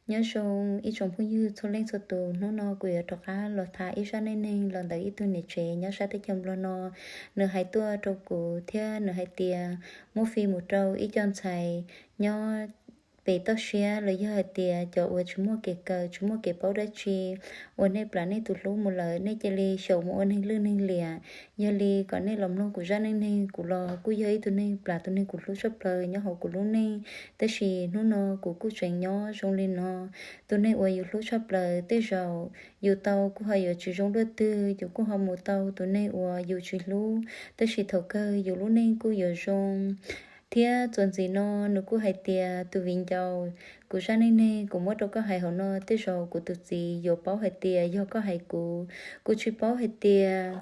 Nyob zoo ib tsoom phooj ywg txhua leej txhua tus, hnub no kuv yuav rov qab los tham ib zaj neej neeg los ntawm ib tug niam tsev nyob sab teb chaws Nplog no. Nws hais tuaj rau kuv thiab nws hais tias muab fij mus rau ib co ntxhais nyob pem toj siab los yog hais tias cov uas tsis muaj kev kawm tsis muaj kev paub dab tsi, uas nej plam nej tus hlub mus lawm nej cia li xyaum mus ua neeg lwj neeg liam. Yog li kom nej los mloog kuv zaj neej neeg. Kuv los kuj yog ib tug neeg plam tus neeg kuv hlub tshaj plaws nyob hauv kuv lub neej, tab sis hnub no kuv kuj tseem nyob zoo li no. Tus neeg uas yus hlub tshaj plaws tej zaum yus tau kuj ho yuav tsis zoo luaj twg, yus kuj ho mus tau tus neeg uas yus tsis hlub, tab sis thaum kawg yus lub neej kuj yuav zoo. Thiab txuas ntxiv no nws kuj hais tias tus viv ncaus, kuv zaj neej neeg kuv muab rau koj hais hauv no tej zaum kuv tus txiv yuav paub hais tias yog koj hais kuv. Kuv tsis paub hais tias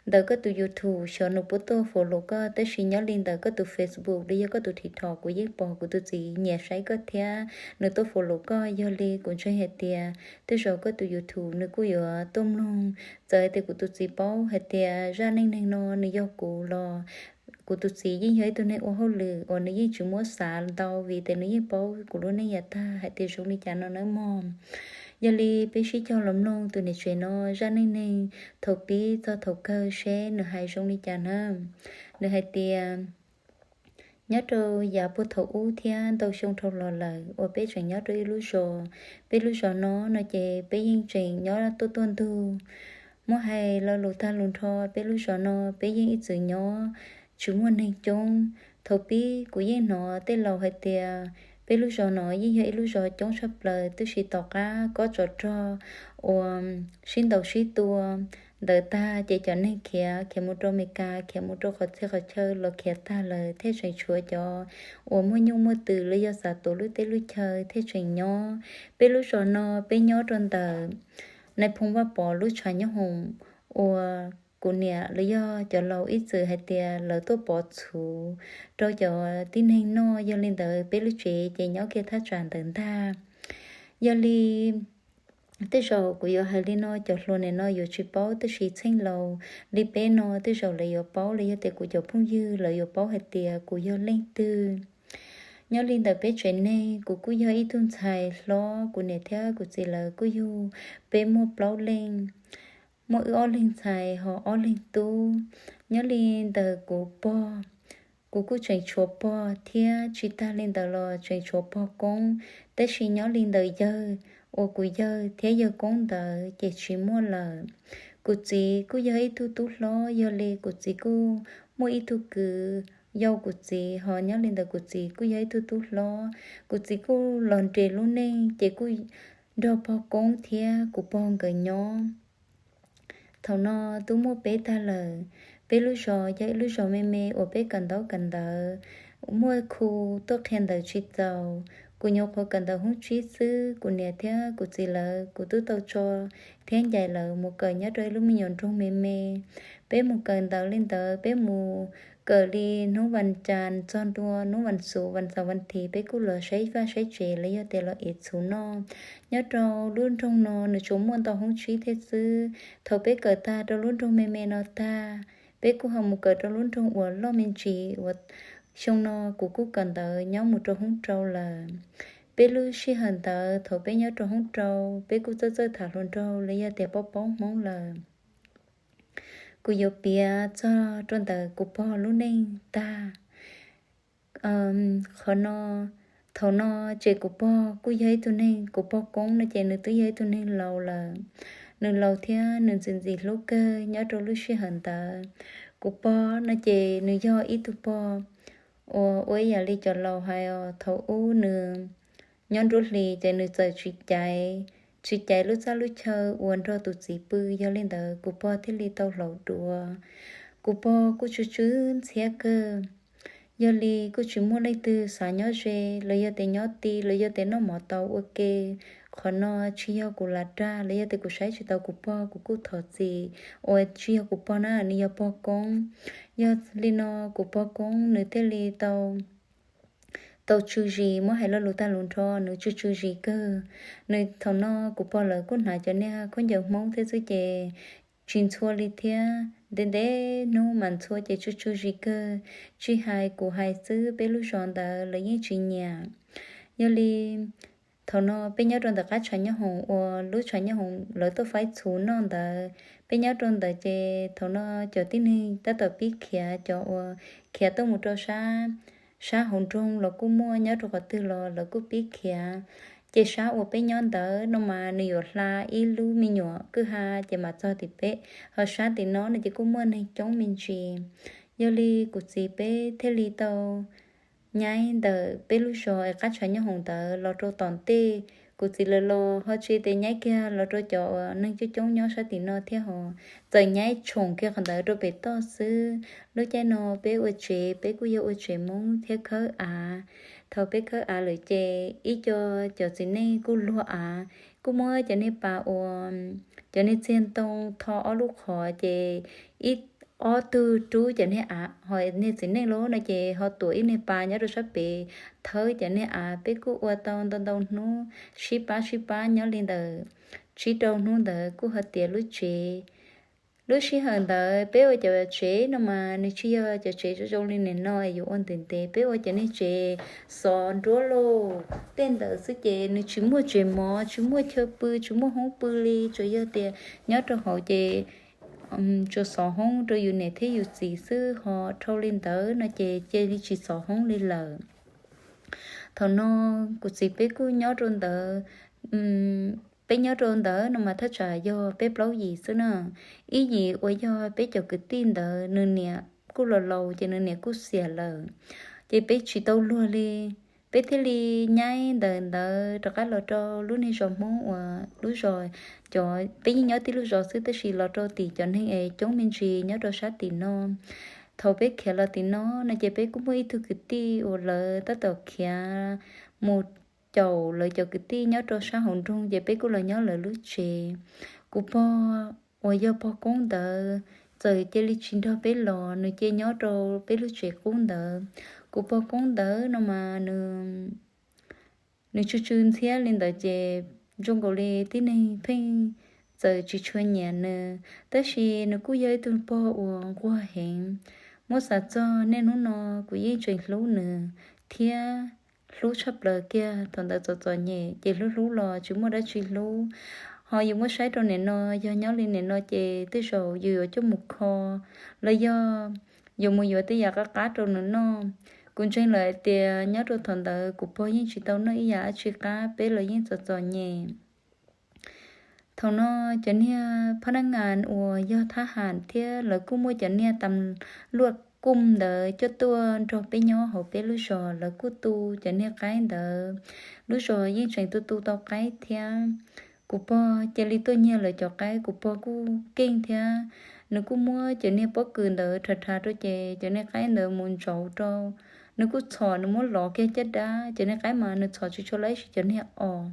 ntawm koj tus YouTube xyov nws puas tuaj follow koj, tab sis nyob li ntawm koj tus Facebook los yog koj tus TikTok kuv yeej pom kuv tus txiv nyiam saib koj thiab nws tuaj follow koj. Yog li kuv ntseeg hais tias tej zaum koj tus YouTube nws kuj yuav tuaj mloog. Txawm hais tias kuv tus txiv paub hais tias zaj neej neeg no nws yog kuv los kuv tus txiv yeej yog ib tug neeg ua hauj lwm uas nws yeej tsis muab xav ntau vim tias nws yeej paub kuv lub neej yav tag hais tias zoo li cas no nawb mog. Yog li peb sib cog los mloog tus niam tsev no zaj neej neeg thaum pib txog thaum kawg seb nws hais zoo li cas na. Nws hais tias nyob rau yav puag thaum ub thiab ntau xyoo dhau los lawm uas peb tseem nyob rau ib lub zos. Peb lub zos no no ces peb yeej tseem nyob tuaj tuaj ntug. Muab hais lo lus tag lus nrho, peb lub zos no peb yeej ib txwm nyob tsis muaj neeg coob. Thaum pib kuv yeej hnov tej laus hais tias peb lub zos no yeej yog ib lub zos coob tshaj plaws, tab sis tom qab kob tsov rog uas sib ntaus sib tua ntawd tag ces cov neeg khiav, khiav mus rau Amelikas, khiav mus rau qhov txhia qhov chaw los khiav tag lawm, thiaj tseem tshuav cov uas muaj nyuj muaj twm los yog xav tuav lub teb lub chaw thiaj tseem nyob. Peb lub zos no peb nyob rau ntawm Nais Phoo Vaj Pov lub tshav nyob hoom uas kuv niam los yog cov laus ib txwm hais tias lawv tuaj pov txhuv rau cov tib neeg noj. Yog li ntawd peb lub tsev ces nyob kiag thaj tsam ntawd ntag. Yog li tej zaum kuv yuav hais li no cov hluas nim no yuav tsis paub, tab sis txheej laus li peb no tej zaum lawv yuav paub, los yog tias kuv cov phooj ywg lawv yuav paub hais tias kuv yog leej twg. Nyob li ntawm peb tsev neeg kuv kuj yog ib tug ntxhais hlob, kuv niam thiab kuv txiv lawv kuj yug peb muaj plaub leeg, muaj wb ob leeg ntxhais ho ob leeg tub. Nyob li ntawm kuv pog, kuv kuj tseem tshuav pog thiab tsis tag li ntawd los tseem tshuav pog koob, tab sis nyob li ntawm yawg uas kuv yawg thiab yawg koob ntawd ces tsis muaj lawm. Kuv txiv kuj yog ib tug tub hlob, yog li kuv txiv kuj muaj ib tug kwv yau kuv txiv, ho nyob li ntawm kuv txiv kuj yog ib tug tub hlob. Kuv txiv kuj los nres lub neej ces kuj nrog pog koob thiab kuv pog nkawd nyob. Thaum no twb muaj peb tag lawm. Peb lub zos yog ib lub zos me me uas peb kawm ntaub kawm ntawv, muaj khu tuaj qhia ntawv tsis txaus. Kuv nyuam qhuav kawm ntawv hoob tsib xwb, kuv niam thiab kuv txiv lawv kuv twb tau tso thiab ncaim lawv mus kawm nyob rau ib lub me nyuam nroog me me. Peb mus kawm ntawv li ntawd, peb mus kawm li hnub vas cas txog ntua hnub vas xuv, vas xaum vas thiv peb kuj los saib vaj saib tsev los yog tias los ev txhuv noj. Nyob rau lub nroog no nws tsuas muaj ntau hoob tsib thiab xwb. Thaum peb kawm tag rau lub nroog me me no tag, peb kuj ho mus kawm rau lub nroog uas loj me ntsis uas xyoo no kuv kuj kawm ntawv nyob mus rau hoob rau lawm. Peb lub sij hawm ntawd thaum peb nyob rau hoob rau, peb kuj txawj txawj tham hluas nraug los yog tias paub paub Hmoob lawm. Kuv yuav piav txog rau ntawm kuv pog lub neej tag. Qhov no, thaum no ces kuv pog kuj yog ib tug neeg, kuv pog koob no ces nws twb yog ib tug neeg laus lawm. Nws laus thiab nws ntxim ntxim hlub kawg nyob rau lub sij hawm ntawd. Kuv pog no ces nws yog ib tug pog uas ua ib yam li cov laus hais os, thaum ub nws nyob nruab hlis ces nws txawm tsis caiv, tsis caiv lub txaj lub chaw uas nrog tus txiv pw. Yog li ntawd kuv pog thiaj li tau hlaub duav. Kuv pog kuj tsw tsw ntxhiab kawg. Yog li kuj tsis muaj leej twg xav nyob ze los yog tias nyob ti los yog tias noj mov tau ua ke. Qhov no tsis yog kuv lav rag los yog tias kuv saib tsis taus kuv pog, kuv kuj thov txim uas tsis yog kuv pog na, nws yog pog koob. Yog li no kuv pog koob nws thiaj li tau tau tsw zis, muab hais lo lus tag lus nrho nws tsw tsw zis kawg. Nws thaum no kuv pog lawv kuj hnav cov niag khaub ncaws Hmoob thiab xwb ces tsis ntxhua li thiab, ntev ntev hnub mas ntxhua ces tsw tsw zis kawg. Tsis hais kuv hais xwb, peb lub zos ntawd lawv yeej tsis nyiam. Yog li Thaum no peb nyob rau ntawm qab tshav nyob hoom uas lub tshav nyob hoom lawv tuaj faib txhuv noj ntawd, peb nyob rau ntawd ces thaum no cov tib neeg tab tom pib khiav, cov uas khiav tuaj mus rau sab, sab hauv nroog los kuj muaj, nyob rau qhov twg los lawv kuj pib khiav. Ces sab uas peb nyob ntawd no mas nws yuav hla ib lub me nyuam kwj ha ces mam txog tim peb, ho sab tim no no ces kuj muaj neeg coob me ntsis. Yog li kuv txiv peb thiaj li tau nyaib ntawm peb lub zos es qab tshav nyob hoom ntawd los rau tom ntej. Kuv txiv lawv los ho tsis tias nyaib kiag los rau cov uas neeg coob coob nyob sab tim no thiab ho, txawm nyaib tshoom kiag qhov ntawd rau pem toj xwb. Lub caij no peb ua tsev, peb kuj yog ua tsev Hmoob thiab khawb av. Thaum peb khawb av lawm ces ib co cov txiv neej kuj luag av, kuj muab cov niag pas uas cov niag txiag ntoo tho ob lub qhov ces ib, ob tug rub cov niag av, ho niag txiv neej los no ces ho tuav ib niag pas nyob rau sab pem thawb cov niag av. Peb kuj ua tau ntau ntau hnub, sib pab sib pab nyob li ntawm tsib rau hnub ntawd kuj ho tiav lub tsev. Lub sij hawm ntawd peb ua cov tsev no mas nws tsis yog cov tsev zoo zoo li nim no yuav ua ntev ntev, peb ua cov niag tsev xov nruab lauj tej ntawd xwb ces nws tsis muaj tsev mov, tsis muaj chaw pw, tsis muaj hoob pw li, tsuas yog tias nyob rau hauv ces tsuas xov hoob rau yus niam thiab yus txiv xwb, ho dhau li ntawd no ces cia li tsis xov hoob li lawm. Thaum no kuv txiv peb kuj nyob rau ntawd, peb nyob rau ntawd no mas thaj tsam yog peb plaub yim xwb na. Ib yim uas yog peb cov kwv tij ntawd nws niam kuj los laus ces nws niam kuj xiam lawm, ces peb tsis tau luag li. Peb thiaj li nyaib ntawm ntawd rov qab los rau lub niag zos Hmoob uas lub zos, cov peb yeej nyob tib lub zos xwb tab sis los rau tim cov neeg es coob me ntsis nyob rau sab tim no. Thaum peb khiav los tim no no ces peb kuj muaj ib tug kwv tij uas lawv tab tom khiav mus caum lawv cov kwv tij nyob rau sab hauv nroog ces peb kuj los nyob lawv lub tsev. Kuv pog uas yog pog koob ntawd txawm cia li tsis nrog peb los, nws cia nyob rau peb lub tsev qub ntawd. Kuv pog koob ntawd no mas nws tsw tsw ntxhiab li ntawd ces zoo nkaus li tib neeg pheej txawm tsis tshua nyiam nws, tab sis nws kuj yog ib tug pog uas nquag heev. Muab xav txog niaj hnub no kuv yeej tseem hlub nws thiab hlub tshaj plaws kiag. Thaum ntawd txom txom nyem ces hlub hlub los tsis muaj dab tsi hlub. Ho yus muab saib rau nim no, yog nyob li nim no ces tej zaum yus yuav coj mus kho los yog yuav mus yuav tej yam qab qab rau nws noj. Kuv ntseeg lawm hais tias nyob rau thaum ntawd kuv pog yeej tsis tau noj ib yam dab tsi qab, peb los yeej txom txom nyem. Thaum no cov niag phab nab ngas uas yog thab ham thiab lawv kuj muaj cov niag tas luaj kuj ntawd coj tuaj nrog peb nyob hauv peb lub zos, lawv kuj tu cov niag qaib ntawd. Lub zos yeej tseem tu tu tau qaib thiab. Kuv pog cia li tuaj nyiag lawv cov qaib, kuv pog kuj keej thiab, nws kuj muab cov niag pob kws ntawd rhav rhav rau ces cov niag qaib ntawd mus ntsauv rau. Nws kuj txhom, nws muab lov kiag caj dab, cov niag qaib mas nws txhom tsis tshua laib sis cov niag os.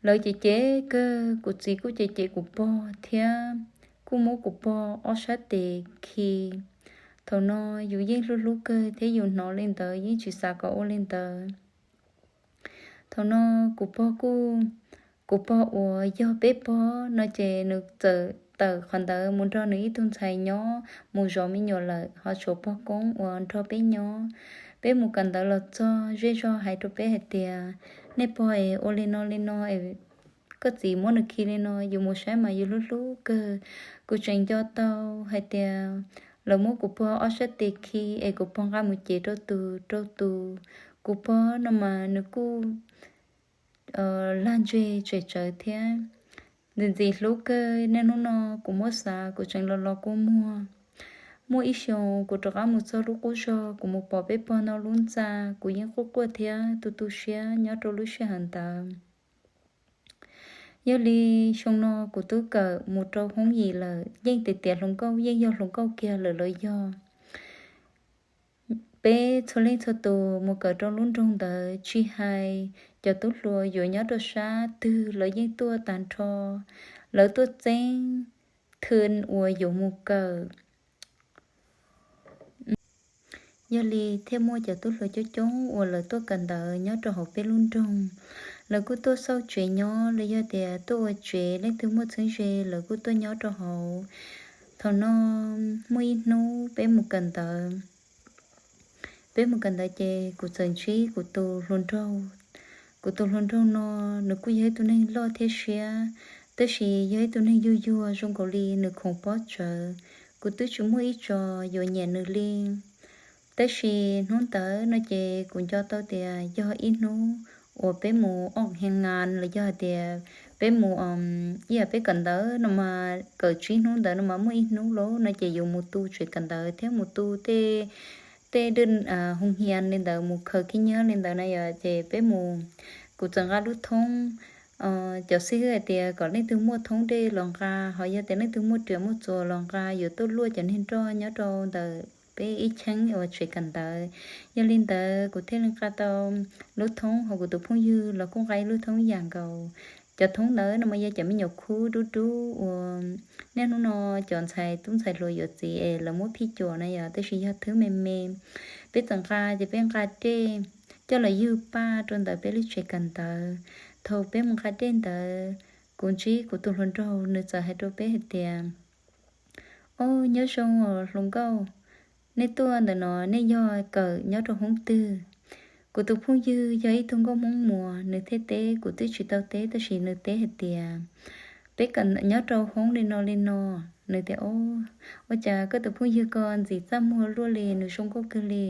Lawv cem cem kawg, kuv txiv kuj cem cem kuv pog thiab, kuj muab kuv pog ob sab tes khi. Thaum no yus yeej hlub hlub kawg thiab yus hnov li ntawd yeej tsis xav kom ua li ntawd. Thaum no kuv pog kuj, kuv pog uas yog peb pog no ces nws txawm tawm qhov ntawd mus nrog nws ib tug ntxhais nyob mus zov me nyuam lawm, ho tshuav pog koob uas nrog peb nyob. Peb mus kawm ntawv los txog zej zog hais rau peb hais tias, nej pog es ua li no li no es koj txiv muab nws khi li no, yus mus saib mas yus hlub hlub kawg. Kuv tseem nco tau hais tias lawv muab kuv pog ob sab tes khi es kuv pog nqa mus cev rau tus rau tus. Kuv pog no mas nws kuj lag ntseg tsem tsawv thiab. Ntxim ntxim hlub kawg, niaj hnub no kuv muab xav kuv tseem los los kua muag. Muaj ib xyoos kuv rov qab mus txog lub qub zog, kuv mus pom peb pog noj lub ntxa, kuv yeej quaj quaj thiab tu tu siab nyob rau lub sij hawm ntawd. Yog li xyoo no kuv twb kawm mus rau hoob yim lawm, yeej tiav tiav hluas nkauj, yeej yog hluas nkauj kiag lawm los yog. Peb txhua leej txhua tus mus kawm rau lub nroog ntawd, tsis hais cov tub hluas yuav nyob rau sab twg los yeej tuaj tag nrho, lawv tuaj txeeb thw uas yuav mus kawm. Yog li thiaj muaj cov tub hluas coob coob uas lawv tuaj kawm ntawv nyob rau hauv peb lub nroog. Lawv kuj tuaj xauj tsev nyob los yog tias tuaj ua tsev, leej twg muaj txheeb ze lawv kuj tuaj nyob rau hauv. Thaum no muaj ib hnub peb mus kawm ntawv, peb mus kawm ntawv ces kuv txawm ntsib kuv tus hluas nraug Kuv tus hluas nraug no, nws kuj yog ib tug neeg loj thiab siab, tab sis yog ib tug neeg yuag yuag zoo nkaus li nws khoom pob tsawv. Kuv twb tsis muaj ib tso yuav nyiam nws li. Tab sis hnub ntawd no ces kuv nco tau tias yog ib hnub uas peb mus oj hee ngas los yog hais tias peb mus, ib yam peb kawm ntawv no mas kawm tsib hnub ntawd no mas muaj ib hnub lauj no ces yuav mus tu tsev kawm ntawv thiab mus tu tej, tej dej, hoo hias li ntawd, mus khaws khib nyiab li ntawd na yom. Ces peb mus, kuv txawm nqa lub thoob, cov xib hwb hais tias kom leej twg muaj thoob dej los nqa, ho yog tias leej twg muaj riam muaj txuas los nqa, yuav tuaj luaj cov niag nroj nyob rau ntawm peb ib cheeb uas tsev kawm ntawv. Yog li ntawd kuv thiaj li nqa tau lub thoob, ho kuv tus phooj ywg los kuj nqa ib lub thoob ib yam nkaus. Cov thoob ntawd no mas yog cov me nyuam khub dub dub uas niaj hnub no cov ntxhais tub ntxhais hluas yuav txiv es lawv muab phij cuam na yom, tab sis yog thwb me me. Peb txawm nqa ces peb nqa dej coj los ywg paj rau ntawm peb lub tsev kawm ntawv. Thaum peb mus nqa dej ntawd, kuv ntsib kuv tus hluas nraug, nws txawm hais rau peb hais tias, Ob, nyob zoo os hluas nkauj, nej tuaj ntawm no nej yog kawm nyob rau hoob twg? Kuv tus phooj ywg yog ib tug nkauj Hmoob Muas, nws thiaj teb, kuv twb tsis tau teb tab sis nws teb hais tias, Peb kawm nyob rau hoob li no li no. Nws tias, Ua cas koj tus phooj ywg ko ntxim txaj muag luaj li, nws zoo nkauj kawg li.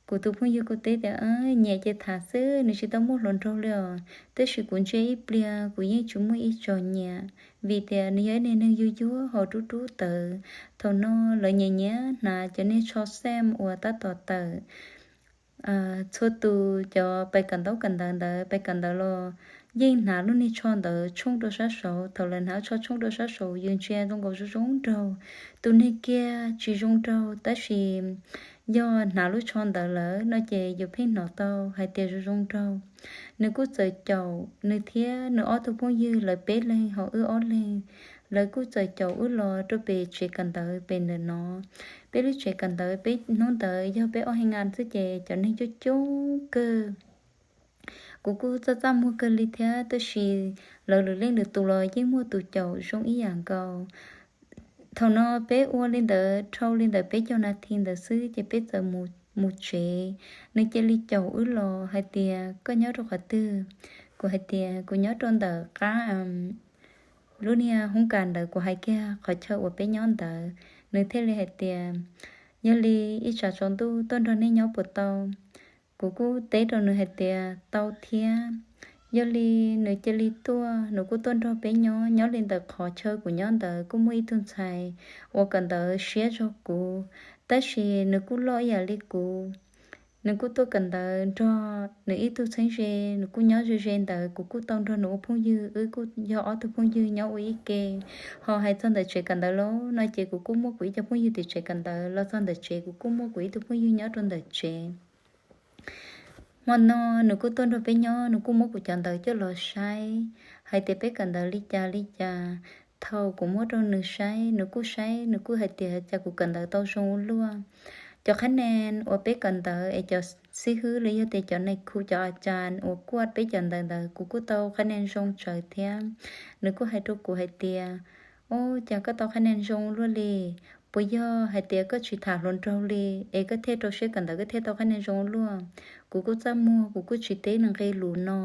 Kuv tus phooj ywg kuj teb tias, Nyiam ces tham xwb, nws tsis tau muaj hluas nraug li os. Tab sis kuv ntsia ib pliag kuv yeej tsis muaj ib tso nyiam, vim tias nws yog ib niag neeg yuag yuag ho rub rub tawv. Thaum no lawv nyiam nyiam hnav cov niag tsho xam uas tab tom tawm. Txhua tus cov pais kawm ntaub kawm ntawv ntawd, pais kawm ntawv los yeej hnav lub niag tsho ntawd tshooj rau sab saud. Thaum lawv hnav tsho tshooj rau sab saud yus ntsia zoo nkaus zoo zoo nraug, tus niag kiag tsis zoo nraug, tab sis yog hnav lub tsho ntawd lawm no ces yus pheej hnov tau hais tias zoo zoo nraug. Nws kuj txawm caum nws thiab nws ob tug phooj ywg, lawv peb leeg ho wb ob leeg, lawv kuj txawm caum wb los rau pem tsev kawm ntawv pem ntawm no. Peb lub tsev kawm ntawv peb hnub ntawd yog peb oj hee ngas xwb ces cov neeg coob coob kawg. Kuv kuj txaj txaj muag kawg li thiab, tab sis lawv lwm leej lwm tus los yeej muaj tus caum zoo ib yam nkaus. Thaum no peb ua li ntawd dhau li ntawd peb caug nas this ntawd xwb ces peb txawm mus tsev. Nws cia li caum wb los hais tias, Koj nyob rau qhov twg? Kuv hais tias, Kuv nyob rau ntawm qab lub niag hoob kas ntawd. Kuv hais kiag qhov chaw uas peb nyob ntawd, nws thiaj li hais tias, Yog li ib tsam tsaus ntuj tuaj nrog nej nyob puas tau? Kuv kuj teb rau nws hais tias, Tau thiab. Yog li nws cia li tuaj, nws kuj tuaj nrog peb nyob, nyob li ntawm qhov chaw kuv nyob ntawd kuj muaj ib tug ntxhais uas kawm ntawv siab zog kuv, tab sis nws kuj loj ib yam li kuv. Nws kuj tuaj kawm ntawv nrog nws ib tug txheeb ze, nws kuj nyob ze ze ntawd, kuv kuj tau nrog nws ua phooj ywg, wb kuj yog ob tug phooj ywg nyob ua ib ke. Ho hais txog ntawm tsev kawm ntawv lauj no ces kuv kuj muaj kuv ib co phooj ywg tim tsev kawm ntawv, los txog ntawm tsev kuv kuj muaj kuv ib tug phooj ywg nyob rau ntawm tsev. Hmo no nws kuj tuaj nrog peb nyob, nws kuj muab kuv cov ntawv coj los saib hais tias peb kawm ntawv li cas li cas. Thaum kuv muab rau nws saib, nws kuj saib, nws kuj hais tias cas kuv kawm ntawv tau zoo ua luaj. Cov qhab nees uas peb kawm ntawv es cov xib hwb los yog tias cov nais khu, cov a cas uas kuaj peb cov ntawv ntawd kuv kuj tau qhab nees zoo tsawv thiab. Nws kuj hais rau kuv hais tias, Ub, cas koj tau qhab nees zoo luaj li? Puas yog hais tias koj tsis tham hluas nraug li es koj thiaj rau siab kawm ntawv koj thiaj tau qhab nees zoo luaj? Kuv kuj txaj muag, kuv kuj tsis teb nws nqe lus no.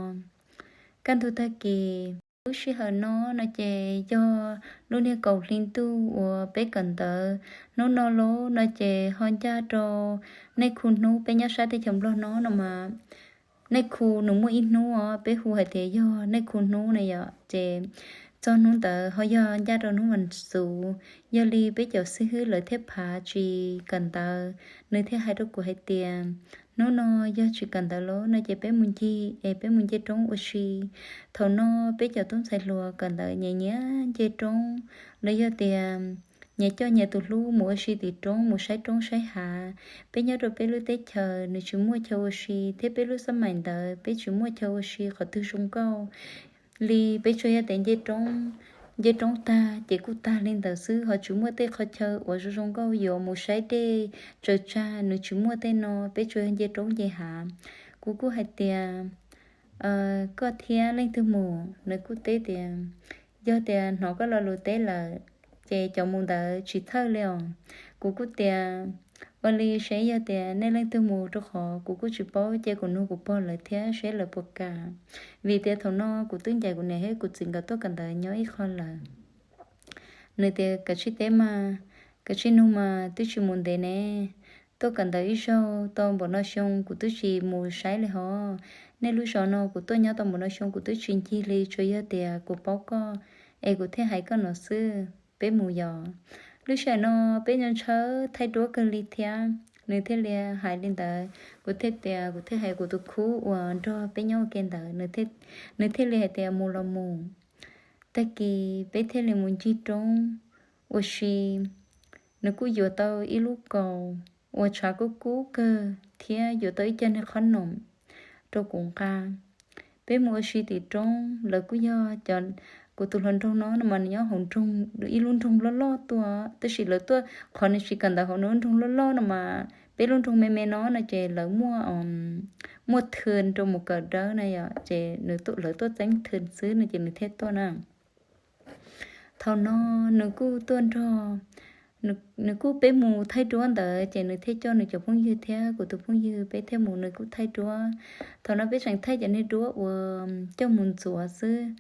Kaj ntug tag kis, lub sij hawm no no ces yog lub niag kaum hli ntuj uas peb kawm ntawv. Hnub no lauj no ces ho ncaj rau nej khu hnub, peb nyob sab teb chaws Nplog no no mas nej khu nws muaj ib hnub os, peb hu hais tias yog nej khu hnub na yom. Ces txog hnub ntawd ho yog ncaj rau hnub vas xuv, yog li peb cov xib hwb lawv thiaj phav tsis kawm ntawv. Nws thiaj hais rau kuv hais tias, Hnub no yog tsis kawm ntawv lauj no ces peb mus ncig es peb mus nce roob ua si. Thaum no peb cov tub ntxhais hluas kawm ntawv nyiam nyiam nce roob, los yog tias nyias coj nyias tus hlub mus ua si tim roob, mus saib roob saib hav. Peb nyob rau peb lub teb chaws nws tsis muaj chaw ua si, thiab peb lub xab maim ntawd peb tsis muaj chaw ua si qhov twg zoo nkauj li. Peb tsuas yog tias nce roob, nce roob tag ces kuj tag li ntawd xwb, ho tsis muaj tej qhov chaw uas zoo zoo nkauj yuav mus saib dej tsaws tsag, nws tsis muaj tej no, peb tsuas yog nce roob nce hav. Kuv kuj hais tias, Koj thiab leej twg mus? Nws kuj teb tias, Yog tias hnov koj lo lus teb lawm ces cov mus ntawd tsis txhawj li os. Kuv kuj tias, ua li seb yog tias nej leej twg mus, rau qhov kuv kuj tsis paub, ces kuv nug kuv pog lawv thiab seb lawv puas kam. Vim tias thaum no kuv twb ncaim kuv niam thiab kuv txiv nkawd tuaj kawm ntawv nyob ib qho lawm. Nws tias, Kav tsij teb mas, kav tsij nug mas, twb tsis mus ntev ne. Tuaj kawm ntawv ib zaug tau npaum no xyoo kuv twb tsis mus saib li hos. Nej lub zos no kuv tuaj nyob tau npaum no xyoo kuv twb tsis ncig li, tsuas yog tias kuv paub koj es kuv thiaj hais koj no xwb. Peb mus yos. Lub sij hawm no peb ntshaw ntshaw thaij duab kawg li thiab. Nws thiaj li hais li ntawd, kuv thiaj tias, kuv thiaj hais kuv tus khub uas nrog peb nyob ua ke ntawd, nws thiaj li hais tias, Mus los mus. Tag kis peb thiaj li mus ncig roob ua si. Nws kuj yuav tau ib lub kaus uas tshav kub kub kawg thiab yuav tau ib co niag qhob noom rau kuv nqa. Peb mus ua si tim roob, lawv kuj yog cov, kuv tus hluas nraug no no mas nws nyob hauv nroog, ib lub nroog loj loj tuaj, tab sis lawv tuaj qhov nws tsis kawm ntawv hauv nws lub nroog loj loj no mas, peb lub nroog me me no no ces lawv muaj, muaj thw rau mus kawm dawb na yom, ces nws, lawv tuaj txeeb thw xwb no ces nws thiaj tuaj na. Thaum no nws kuj tuaj nrog, nws kuj, peb mus thaij duab ntawd ces nws thiaj coj nws cov phooj ywg thiab kuv tus phooj ywg peb thiaj mus, nws kuj thaij duab. Thaum no peb tseem thaij cov niag duab uas coj mus ntxuav xwb.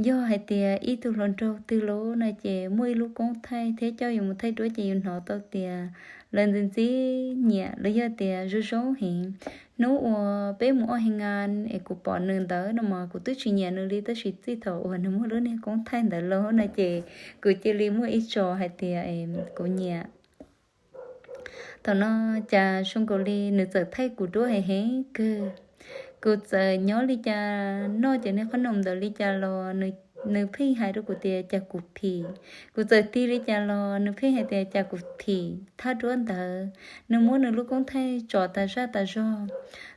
Yog hais tias ib tug hluas nraug twg los no ces muaj ib lub koob thaij thiab coj yus mus thaij duab ces yus hnov tau tias lawv ntxim ntxim nyiam los yog tias zoo zoo heev. Hnub uas peb mus ua hais ngas es kuv pom nws ntawd no mas kuv twb tsis nyiam nws li, tab sis txij thaum uas nws muaj lub niag koob thaij ntawd los no ces kuv cia li muaj ib tso hais tias kuv nyiam. Thaum no cas zoo nkaus li nws txawm thaij kuv duab heev heev kawg. Kuv txawm nyob li cas, noj cov niag qhob noom ntawd li cas los nws pheej hais rau kuv tias cas kuv phim. Kuv txawm tig li cas los nws pheej hais tias cas kuv phim thaj duab ntawd. Nws muab nws lub koob thaij tsom tas zaj tas zog.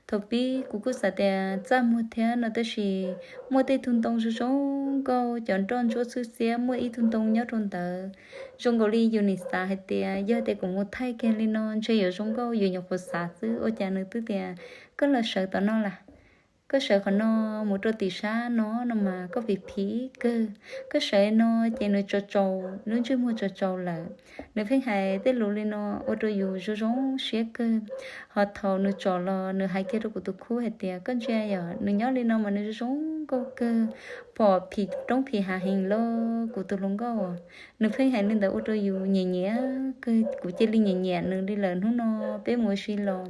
Thaum pib kuv kuj xav tias txaj muag thiab no, tab sis muaj tej tug ntoo zoo zoo nkauj, cov nroj ntsuab txhwb xiab, muaj ib tug ntoo nyob rau ntawd. Zoo nkaus li yus nim xav hais tias yog tias kuv mus thaij kiag li no ntshe yuav zoo nkauj, yus nyuam qhuav xav xwb, ua cas nws twb tias koj los sawv tom no las, koj sawv qhov no mus rau tim sab no no mas koj phim phim kawg. Koj sawv no ces nws tsaus tsaus, lub ntsej muag tsaus tsaus lawm. Nws pheej hais tej lus li no ua rau yus zoo zoo siab kawg. Ho thaum nws tsom los nws hais kiag rau kuv tus khub hais tias koj ntsia yom, nws nyob li no mas nws zoo zoo nkauj kawg, pom phim roob phim hav heev lauj kuv tus hluas nkauj. Nws pheej hais li ntawd ua rau yus nyiam nyiam kawg, kuv cia li nyiam nyiam nws li lawm. Hnub no peb mus ua si los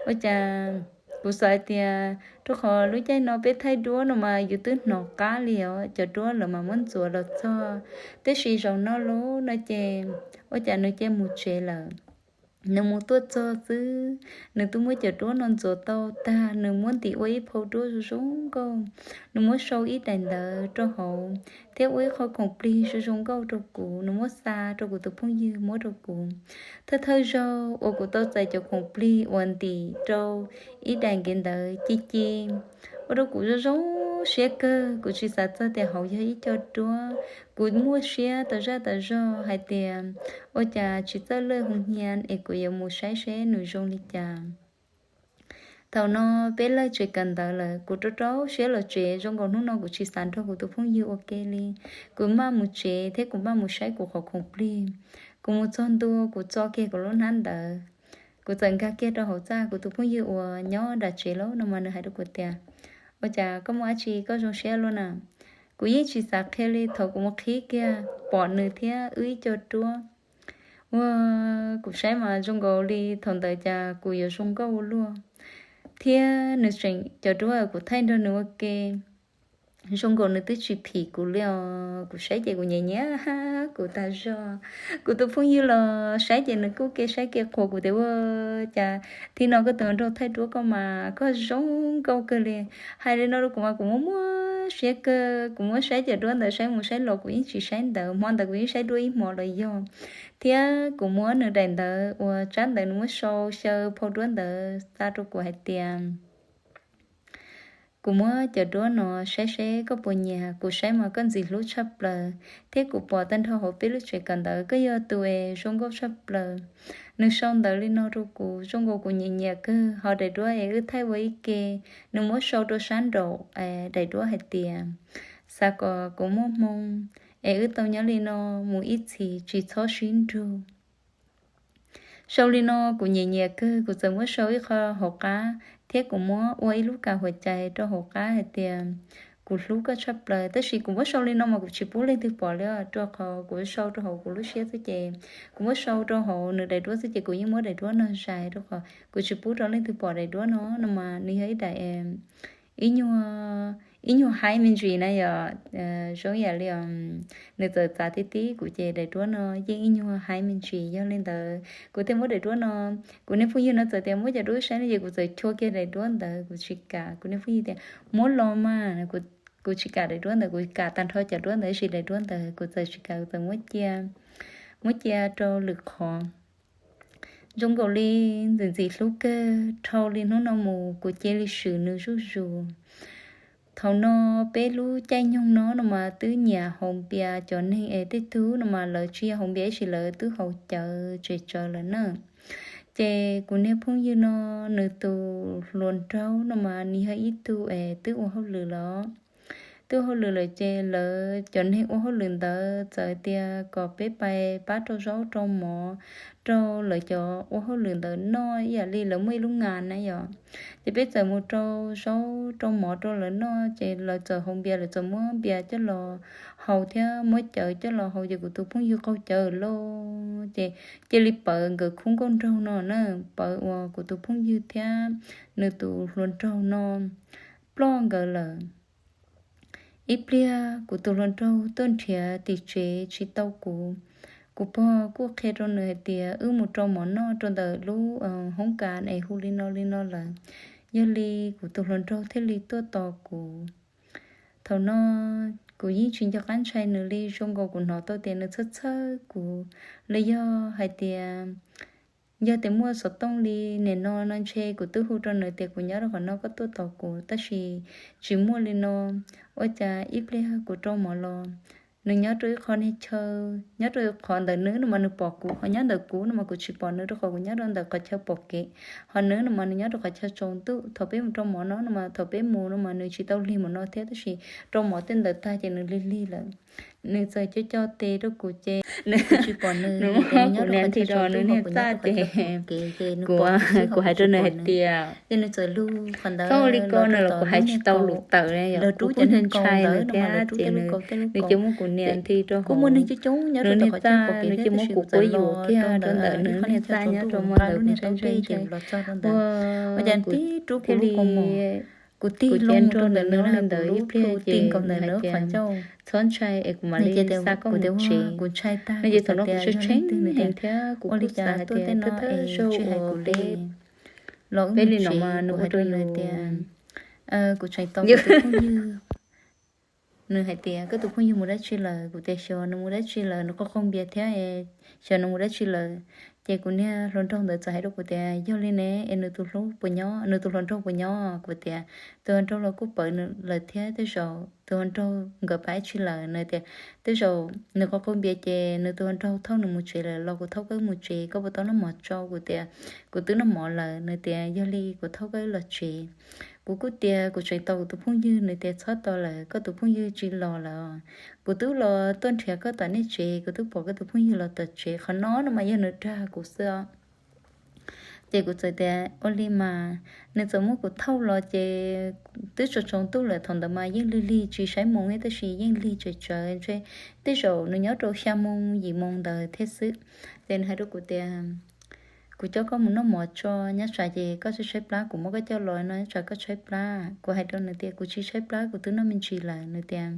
ua cas kuv xav tias rau qhov lub caij no peb thaij duab no mas yus twb hnov qab li os, cov duab lawv mas muab ntxuav los txog. Tiam sis zaum no lauj no ces ua cas nws cia mus tsev lawm. Nws mus tuaj txog xwb, nws twb muab cov duab no ntxuav tau tag, nws muab ntim ua ib phau duab zoo zoo nkauj. Nws muab sau ib daim ntawv rau hauv thiab ua ib qho khoom plig zoo zoo nkauj rau kuv, nws muab xa rau kuv tus phooj ywg muab rau kuv. Thawj thawj zaug uas kuv tau txais cov khoom plig uas ntim rau ib daim nkev ntawv ci ci, ua rau kuv zoo zoo siab kawg. Kuv tsis xav txog tias hauv yog ib co duab. Kuv muaj siab tas zaj tas zog hais tias ua cas tsis txawj lawj hoo hnyiab es kuv yuav mus saib seb nws zoo li cas. Thaum no peb lawj tsev kawm ntawv lawm, kuv rau rau siab los tsev, zoo nkaus hnub no kuv tsis xav nrog kuv tus phooj ywg ua ke li. Kuv maj mus tsev thiab kuv maj mus saib kuv qhov khoom plig. Kuv mus txog ntua kuv txo kiag kuv lub hnab ntawv, kuv txawm nkag kiag rau hauv txaj. Kuv tus phooj ywg uas nyob nram tsev lauj no mas nws hais rau kuv tias, ua cas koj muaj dab tsi koj zoo siab luaj na? Kuv yeej tsis xav qhia li, thaum kuv mus qhib kiag pom nws thiab wb ib co duab. Ua, kuv saib mas zoo nkaus li thaum ntawd cas kuv yuav zoo nkauj ua luaj. Thiab nws tseem, cov duab kuv thaij nrog nws ua ke, zoo nkaus nws twb tsis phim kuv li os. Kuv saib ces kuv nyiam nyiam kuv tas zog. Kuv tus phooj ywg los saib ces nws kuj ke saib ke qhuas kuv tias ua cas thib no koj tus nraug thaij duab koj mas koj zoo nkauj kawg li. Hais li no rau kuv mas kuv muab muab siab kawg, kuv muab saib cov duab ntawd saib mus saib los kuv yeej tsis saib ntawv, hmo ntawd kuv yeej saib duab ib hmo los yog. Thiab kuv muab nws daim ntawv uas tsab ntawv nws muab sau xyaw phau duab ntawd xa rau kuv hais tias kuv muab cov duab no saib seb koj puas nyiam, kuv saib mas koj ntxim hlub tshaj plaws, thiab kuv pom tag nrho hauv peb lub tsev kawm ntawv koj yog tus es zoo nkauj tshaj plaws. Nws sau ntawv li no rau kuv zoo nkaus kuv nyiam nyiam kawg. Ho daim duab es wb thaij ua ib ke, nws muab sau rau sab nraum daim duab hais tias xav kom kuv muaj hmoo es wb tau nyob li no mus ib txhis tsis txhob sib nrug. Sau li no kuv nyiam nyiam kawg, kuv txawm muab sau ib qho hauv qab thiab kuv muab ua ib lub kas huam cai rau hauv qab hais tias kuv hlub koj tshaj plaws. Tab sis kuv muab sau li no mas kuv tsis pub leej twg pom li, rau qhov kuv sau rau hauv kuv lub siab xwb ces kuv muab sau rau hauv nws daim duab xwb ces kuv yeej muab daim duab no zais rau qhov kuv tsis pub rau leej twg pom daim duab no. No mas nws yog ib daim ib nyuag, ib nyuag haib me ntsis na yom. Zoo yam li nws txawm txav tib tib kuv ces daim duab no yeej ib nyuag haib me ntsis. Yog li ntawd kuv thiaj muab daim duab no. Kuv niag phooj ywg no txawm tias muab cov duab saib no ces kuv txawm chua kiag daim duab ntawd, kuv tsis kam. Kuv niag phooj ywg tias muab los mas, kuv tsis kam daim duab ntawd, kuv kam tag nrho cov duab ntawd, tab sis daim duab ntawd kuv txawm tsis kam, kuv txawm muab cia, muab cia rau lwm qhov. Zoo nkaus li ntxim ntxim hlub kawg, dhau li hnub no mus kuv cia li swm nws zuj zus. Thaum no peb lub caij nyoog no no mas twb nyiam haus npias, cov neeg es tej tug no mas lawv tsis yog haus npias ib sim lawv twb haus cawv tsem tsawv lawm na. Ces kuv niag phooj ywg no nws tus hluas nraug no mas nws yog ib tug es twb ua hauj lwm lawm. Twb ua hauj lwm lawm ces lawv cov neeg ua hauj lwm ntawd txawm tias kom peb pais pab rau zaub rau mov rau lawv cov ua hauj lwm ntawd noj ib yam li lawv muaj ib lub ngas na yom. Ces peb txawm mus rau zaub rau mov rau lawv noj ces lawv txawm haus npias, lawv txawm muab npias coj los haus thiab muab cawv coj los haus ces kuv tus phooj ywg qaug cawv lawm ces cia li pawv nkawd khub nkauj nraug no na, pawv uas kuv tus phooj ywg thiab nws tus hluas nraug no ploj nkawd lawm. Ib pliag kuv tus hluas nraug tuaj nrhiav tim tsev tsis tau kuv. Kuv pog kuj qhia rau nws hais tias wb mus rau mov noj rau ntawm lub hoob kas es hu li no li no lawm. Yog li kuv tus hluas nraug thiaj li tuaj tos kuv. Thaum no kuv yeej tsis nco qab ntshai nws li, zoo nkaus kuv hnov tau tias nws txhawj txhawj kuv, los yog hais tias yog tias muaj xov tooj li nim no no ntshe kuv twb hu rau nws tias kuv nyob rau qhov no koj tuaj tos kuv, tab sis tsis muaj li no. Ua cas ib pliag kuv rau mov los, nws nyob rau ib qho niag chaw, nyob rau qhov ntawm nws no mas nws pom kuv, ho nyob ntawm kuv no mas kuv tsis pom nws rau qhov kuv nyob rau ntawm qhov chaw pom kev. Ho nws no mas nws nyob rau qhov chaw tsaus ntuj. Thaum peb mus rau mov no no mas thaum peb mus no mas nws tsis tau lig mus no thiab, tab sis rau mov tej ntawd tag ces nws lig lig lawm. Nws txawm co co tes rau kuv ces nws tsis pom nws, nws muab kuv nias nthi rau nws niag txaj ces kuv, kuv hais rau nws hais tias, txhob ua li ko no los kuv hais tsis tau lus tawm li yom, kuv kuj ntshai nws thiab ces nws cia muab kuv nias nthi rau hauv nws niag txaj, nws cia muab kuv quab yuam kiag rau ntawm nws niag txaj nyob rau mo ntawd kuv ntshai ntshai ntshai. Ua, kuv thiaj li, kuv tig los rau ntawm nws ntawd ib pliag ces nws hais tias txhob ntshai es kuv mam li xa koj mus tsev. No ces thaum no kuv tshee tshee heev thiab kuv kuj xav hais tias thawj thawj zaug uas peb, peb li no mas nws ua rau yus tias, kuv tseem tau kuv tus phooj ywg. Nws hais tias koj tus phooj ywg mus dab tsi lawm? Kuv tias xyov nws mus dab tsi lawm, nws qaug qaug npias thiab, xyov nws mus dab tsi lawm. Ces kuv niag hluas nraug ntawd txawm hais rau kuv tias yog li ne es nws tus hlub puas nyob, nws tus hluas nraug puas nyob? Kuv tias tus hluas nraug los kuj pawv lawm thiab, tej zaum tus hluas nraug nkawd pab dab tsi lawm. Nws tias tej zaum nws qaug qaug npias ces nws tus hluas nraug thauj nws mus tsev lawm, los kuv thauj koj mus tsev, koj puas tau noj mov tso? Kuv tias kuv twb noj mov lawm. Nws tias yog li kuv thauj koj los tsev. Kuv kuj tias kuv tseem tos kuv tus phooj ywg. Nws tias txhob tos lawm, koj tus phooj ywg tsis los lawm. Kuv twb los tuaj nrhiav koj tom nej tsev, kuv twb pom koj tus phooj ywg los tom tsev, qhov no no mas yog nws dag kuv xwb os. Ces kuv txawm tias ua li mas, nws txawm muab kuv thauj los ces twb tsaus tsaus ntuj lawm, thaum ntawd mas yeej lig lig tsis saib moos thiab, tab sis yeej lig tsawv tsawv, ntshe tej zaum nws nyob rau xya moo yim moo ntawd thiab xwb. Ces nws hais rau kuv tias kuv coj koj mus noj mov tso, nyob tsam ces koj tshaib tshaib plab, kuv muab koj coj los no nyob tsam koj tshaib plab. Kuv hais rau nws tias kuv tsis tshaib plab, kuv twb noj me ntsis lawm. Nws tias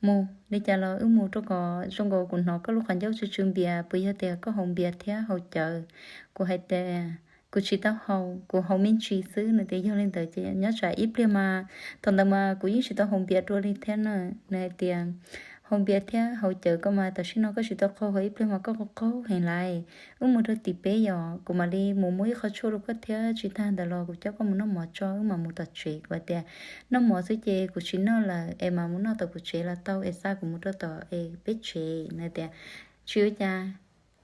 mus li cas los wb mus rau kom zoo nkaus kuv hnov koj lub qhov ncauj tsw tsw npias, puas yog tias koj haus npias thiab haus cawv? Kuv hais tias kuv tsis tau haus, kuv haus me ntsis xwb. Nws tias yog li ntawd ces nyob tsam ib pliag mas, thaum ntawd mas kuv yeej tsis tau haus npias dua li thiab na. Nws hais tias haus npias thiab haus cawv koj mas tam sim no koj tsis tau qaug, ho ib pliag mas koj qaug qaug heev lawm. Wb mus rau tim peb yom, kuv mam li mus muab ib qho tshuaj rau koj thiab, tsis tag ntawd los kuv coj koj mus noj mov tso, wb mam mus tom tsev. Kuv hais tias noj mov xwb ces kuv tsis noj lawm, es mam mus noj tom kuv tsev los tau, es xa kuv mus rau tom es peb tsev. Nws tias tsis ua cas,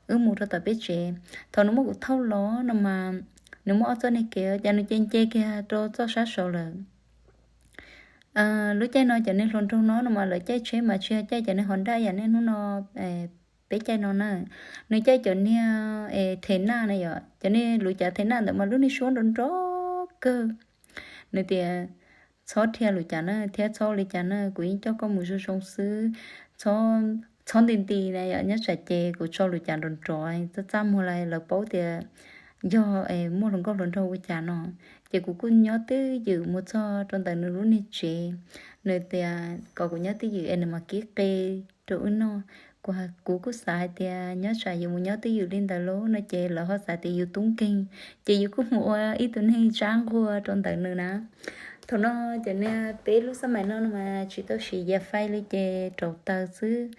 wb mus rau tom peb tsev. Thaum nws muab kuv thauj los no mas nws muaj ob txoj niag kev, cas nws ces nce kiag rau txoj sab saud lawm. Lub caij no cov neeg hluas nraug no no mas lawv caij tsheb mas tsis yog caij cov neeg hos daj yam niaj hnub no peb caij no na, nws caij cov niag es them naj na yom, cov niag lub cav them naj ntawd mas lub niag suab nrov nrov kawg. Nws tias txhob dhia lub cav na thiab txhob ua li cas na, kuv yeej coj koj mus zoo zoo xwb. Txhob nti nti na yom, nyob tsam ces kuv tso lub cav nrov nrov txaj txaj muag lawm lawv paub tias yog muaj hluas nkauj hluas nraug ua cas no. Ces kuv kuj nyob twj ywm mus txog rau ntawm nws lub niag tsev. Nws tias kom kuv nyob twj ywm es nws mam kib qe rau wb noj. Kuv, kuv kuj xav hais tias nyob tsam yus mus nyob twj ywm li ntawd lauj no ces lawv ho xav tias yus tub nkeeg, ces yus kuj mus ua ib tug neeg tsab nquag rau ntawm nws na. Thaum no ces niag peb lub xab mais no no mas tsis tau siv yias fais li ces rauv taws xwb.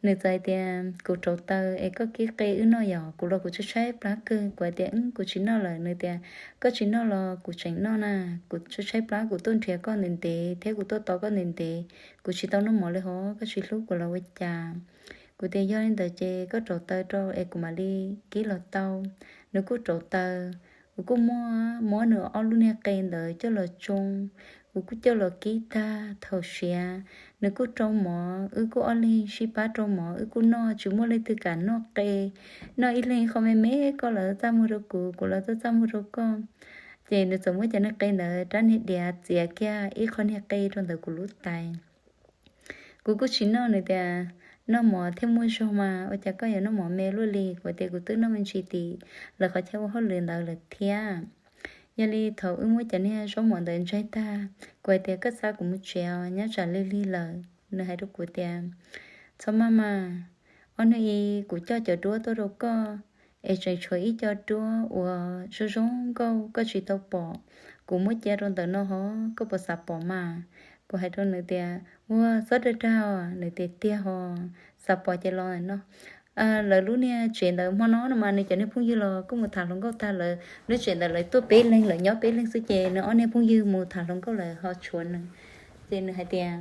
Nws txawm hais tias kuv rauv taws es koj kib qe wb noj yom. Kuv los kuv tshaib tshaib plab kawg, kuv hais tias kuv tsis noj lawm. Nws tias koj tsis noj los kuv tseem noj na, kuv tshaib tshaib plab, kuv tuaj nrhiav koj ntev ntev thiab kuv tuaj tos koj ntev ntev, kuv tsis tau noj mov li hos, koj tsis hlub kuv los ua cas? Kuv tias yog li ntawd ces koj rauv taws rau es kuv mam li kib los tau. Nws kuj rauv taws, kuv kuj muab, muab nws ob lub niag qe ntawd coj los tsoo, kuv kuj coj los kib tag thaum siav. Nws kuj rau mov, wb kuj ob leeg sib pab rau mov, wb kuj noj, tsis muaj leej twg kam noj qe. Noj ib leeg qho me me, koj los txaj muag rau kuv, kuv los txaj txaj muag rau koj. Ces nws txawm muab cov niag qe ntawd rab niag diav txiav kiag ib qho niag qe rau ntawm kuv lub tais. Kuv kuj tsis noj, nws tias noj mov thiaj muaj zog mas, ua cas koj yuav noj mov me luaj li? Kuv tias kuv twb noj me ntsis tim lawv qhov chaw ua hauj lwm ntawd lawm thiab. Yog li thaum wb muab cov niag zaub mov ntawd ntsaig tag, kuv hais tias koj xa kuv mus tsev os, nyob tsam lig lig lawm. Nws hais rau kuv tias txhob maj mas, ob hnub ib kuv coj cov duab tuaj rau koj, es tseem tshuav ib co duab uas zoo zoo nkauj koj tsis tau pom, kuv muab cia rau ntawm no hos, koj puas xav pom mas? Kuv hais rau nws tias ua txhob dag dag os. Nws tias tiag hos, xav pom ces los no. Lawv lub niag tsev ntawd hmo no no mas nws cov niag phooj ywg los kuj mus tham hluas nkauj tag, lawv lub tsev ntawd lawv tuaj peb leeg, lawv nyob peb leeg xwb ces nws ob niag phooj ywg mus tham hluas nkauj lawm ho tshuav nws. Ces nws hais tias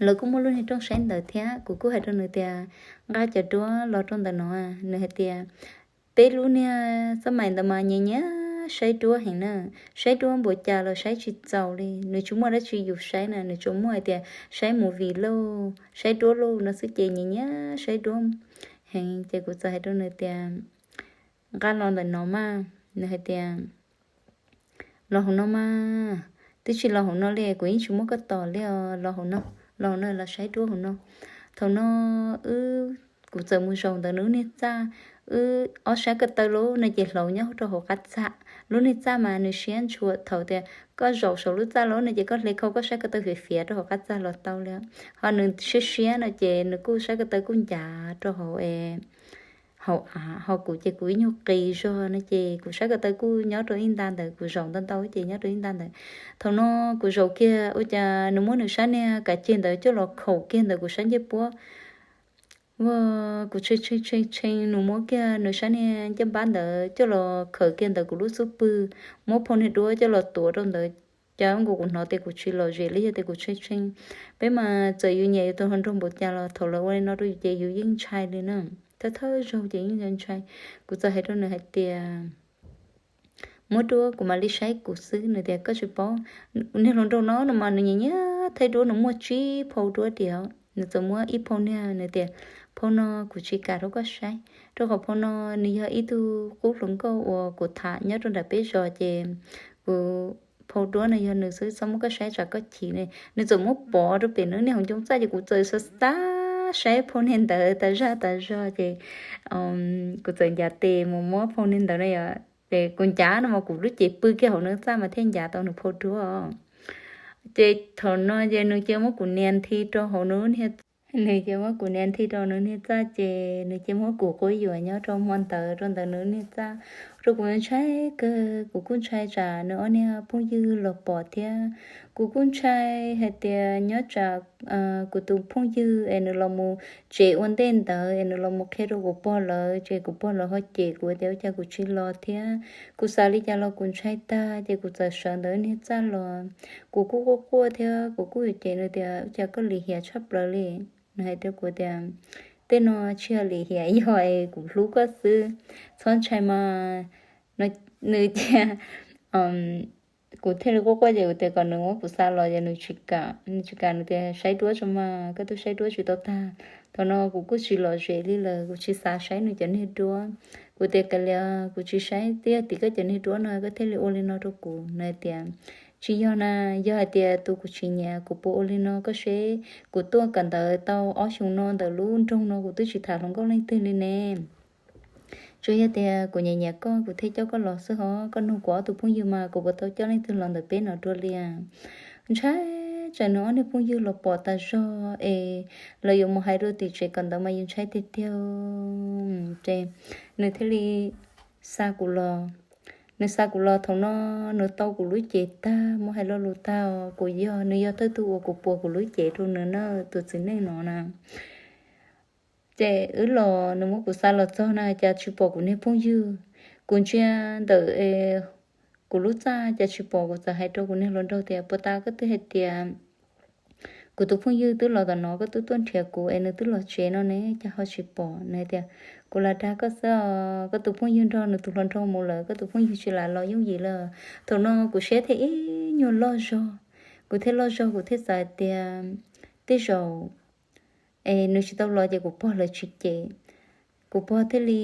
lawv kuj muaj lub niag rooj saib ntawd thiab. Kuv kuj hais rau nws tias nqa cov duab los rau ntawm no. Nws hais tias peb lub niag xab mais ntawd mas nyiam nyiam saib duab heev na, saib duab npaum cas los saib tsis txaus li. Nws tsis muaj dab tsi yus saib na, nws tsuas muaj hais tias saib movie lauj, saib duab lauj no xwb ces nyiam nyiam saib duab heev. Ces kuv txawm hais rau nws tias nqa los ntawm no mas. Nws hais tias los hauv no mas, twb tsis los hauv no li, kuv yeej tsis muab koj tos li os, los hauv no, los hauv no los saib duab hauv no. Thaum no wb, kuv txawm mus zaum ntawm nws lub niag txaj, wb ob sab ko taw lauj no ces hlauv nyob rau hauv qab txaj. Lub niag txaj mas nws siab ntshua, thaum tias koj zaum saum lub txaj lauj no ces koj hle khau koj sab ko taw fiav fiav rau hauv qab txaj los tau li. Ho nws siab siab no ces nws kuj sab ko taw kuj ncav rau hauv hauv av, ho kuv ces kuv ib nyuag qis zog no ces kuv sab ko taw kuj nyob rau ib nta ntawd, kuv zaum ntau ntau ces nyob rau ib nta ntawd. Thaum no kuv zaum kiag ua cas nws muab nws sab niag kav ceg ntawd coj los khaum kiag ntawm kuv sab ncej puab. Ua, kuv tshee tshee tshee tshee, nws muab kiag nws sab niag ncej npab ntawd coj los khaws kiag ntawm kuv lub xub pwg, muab phau niag duab coj los tuav rau ntawd. Cas nkaus kuv hnov tias kuv tsis lom zem li, yog tias kuv tshee tshee, peb mas txawm yus nyiam yus tus hluas nraug npaum cas los thaum lawv ua li no rau yus ces yus yeej ntshai li na. Thawj thawj zaug ces yeej ntshai. Kuv txawm hais rau nws hais tias muab duab kuv mam li saib kuv xwb. Nws tias koj tsis paub, niag hluas nraug no no mas nws nyiam nyiam thaij duab, nws muaj tsib phau duab tiag. Nws txawm muab ib phau niag, nws tias phau no kuv tsis kam rau koj saib, rau qhov phau no nws yog ib tug qub hluas nkauj uas kuv tham nyob rau nram peb zos ces kuv, phau duab no yog nws xwb, txhob muab koj saib tsam koj chim ne. Nws txawm muab pov rau pem nws niag hauv ncoo txaj ces kuv txawm xav xav saib phau niag ntawd tas zaj tas zog ces kuv txawm ncav tes mus muab phau niag ntawd na yom. Ces kuv ncav no mas kuv lub cev pw kiag hauv nws txaj mas thiaj ncav tau nws phau duab. Ces thaum no ces nws cia muab kuv nias nthi rau hauv nws niag, nws cia muab kuv nias nthi rau nws niag txaj ces nws cia muab kuv quab yuam nyob rau hmo ntawd rau ntawm nws niag txaj, rau kuv ntshai kawg. Kuv kuj ntshai tsam nws ob niag phooj ywg los pom thiab. Kuv kuj ntshai hais tias nyob tsam kuv tus phooj ywg es nws los mus tsev ua ntej ntawd es nws los mus qhia rau kuv pog lawv ces kuv pog lawv ho cem kuv tias ua cas kuv tsis los thiab. Kuv xav li cas los kuv ntshai tag ces kuv txawm sawv ntawm niag txaj los. Kuv kuj quaj quaj thiab kuv kuj yuav cem nws tias ua cas koj lim hiam tshaj plaws li. Nws hais rau kuv tias tej no tsis yog lim hiam, yog es kuv hlub koj xwb, txhob ntshai mas. Nws cia, kuv thiaj li quaj quaj ces kuv tias kom nws muab kuv xa los ces nws tsis kam, nws tsis kam, nws tias saib duab tso mas, koj twb saib duab tsis tau tag. Thaum no kuv kuj tsis lom zem li lawm, kuv tsis xav saib nws cov niag duab. Kuv tias, Kav liam, kuv tsis saib, twb yog tim koj cov niag duab no koj thiaj li ua li no rau kuv. Nws tias, Tsis yog na, yog hais tias tus kuv tsis nyiam kuv puas ua li no, koj seb, kuv tuaj kawm ntawv tau ob xyoos no ntawm lub nroog no kuv twb tsis tham hluas nkauj leej twg li ne. Tsuas yog tias kuv nyiam nyiam koj kuv thiaj coj koj los xwb hos, koj nug kuv ob tug phooj ywg mas kuv puas tau coj leej twg los ntawm peb no dua li. Ntshai tsam nws ob niag phooj ywg los pom tas zog es lawv yuav mus hais rau tim tsev kawm ntawv mas yus ntshai tiag tiag. Ces nws thiaj li xa kuv los. Nws xa kuv los thaum no, nws tau kuv lub cev tag, muab hais lo lus tag, kuv yog, nws yog thawj tug uas kuv puas kuv lub cev rau nws na, tus txiv neej no na. Ces wb los, nws muab kuv xa los txog na cas tsis pom kuv niag phooj ywg. Kuv ntsia ntawm kuv lub txaj cas tsis pom, kuv txawm hais rau kuv niag hluas nraug tias, Puas tas koj twb hais tias kuv tus phooj ywg twb los tom no, koj twb tuaj nrhiav kuv es nws twb los tsev no ne, cas ho tsis pom? Nws hais tias, Kuv lam dag koj xwb os, koj tus phooj ywg nrog nws tus hluas nraug mus lawm, koj tus phooj ywg tsis lam los yooj yim lawm. Thaum no kuv siab thiaj ib nyuag loj zog, kuv thiaj loj zog, kuv thiaj xav tias tej zaum es nws tsis tau los ces kuv pog lawv tsis cem. Kuv pog thiaj li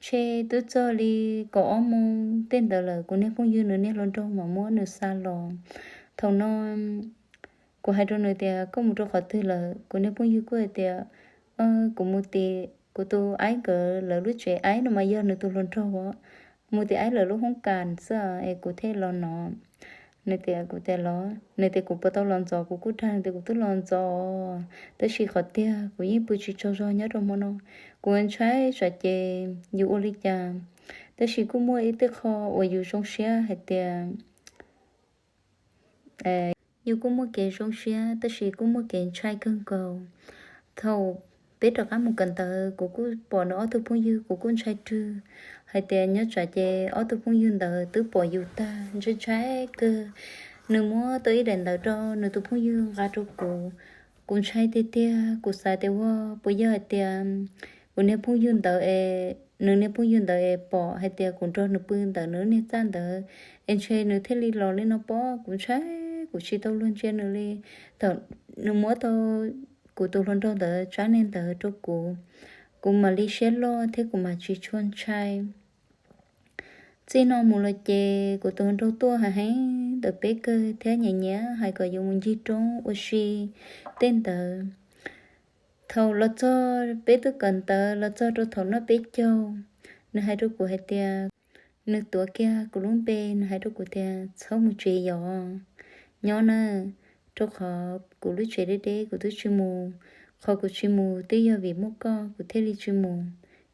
tshe twb txog li kaum ob moos tej ntawd lawm, kuv niag phooj ywg nws niag hluas nraug mas muab nws xa los. Thaum no kuv hais rau nws tias, Koj mus rau qhov twg lawm? Kuv niag phooj ywg kuj hais tias, Kuv mus tim kuv tus aib nkawd lawv lub tsev, aib no mas yog nws tus hluas nraug, mus tim aib lawv lub hoob kas xwb es kuv thiaj los no. Nws tias, Kuv tias los, nws tias, Kuv puas tau los ntxov? Kuv kuj dag nws tias, Kuv twb los ntxov, tab sis qhov tiag kuv yeej pw tsis tsaug zog nyob rau hmo no. Kuv ntshai tsam ces yus ua li cas, tab sis kuj muaj ib tej qho uas yus zoo siab hais tias yus kuj muaj kev zoo siab tab sis kuj muaj kev ntshai kawg nkaus. Thaum peb rov qab mus kawm ntawv, kuv kuj pom nws ob tug phooj ywg, kuv kuj ntshai rwg hais tias nyob tsam ces ob tug phooj ywg ntawd twb pom yus tag, ntshai ntshai kawg. Nws muab tau ib daim ntawv rau nws tus phooj ywg nqa rau kuv. Kuv ntshai tiag tiag, kuv xav tias ua puas yog hais tias kuv niag phooj ywg ntawd es, nws niag phooj ywg ntawd es pom hais tias kuv nrog nws pw ntawm nws lub niag txaj ntawd es ntshe nws thiaj li los li no pob. Kuv ntshai, kuv tsis tau luag ntsia nws li. Thaum nws muab tau kuv tus hluas nraug ntawd tsab niag ntawv rau kuv, kuv mam li siab loj thiab kuv mam tsis tshua ntshai. Txij no mus los ces kuv tus hluas nraug tuaj heev heev ntawm peb kawg thiab nyiam nyiam hais kom yuav mus ncig roob ua si tej ntawd. Thaum los txog peb twb kawm ntawv los txog rau thaum noj peb caug, nws hais rau kuv hais tias, nws tuav kiag kuv lub npe, nws hais rau kuv tias, Txhob mus tsev yom, nyob na, rau qhov kuv lub tsev deb deb kuv twb tsis mus, qhov kuv tsis mus twb yog vim muaj koj kuv thiaj li tsis mus,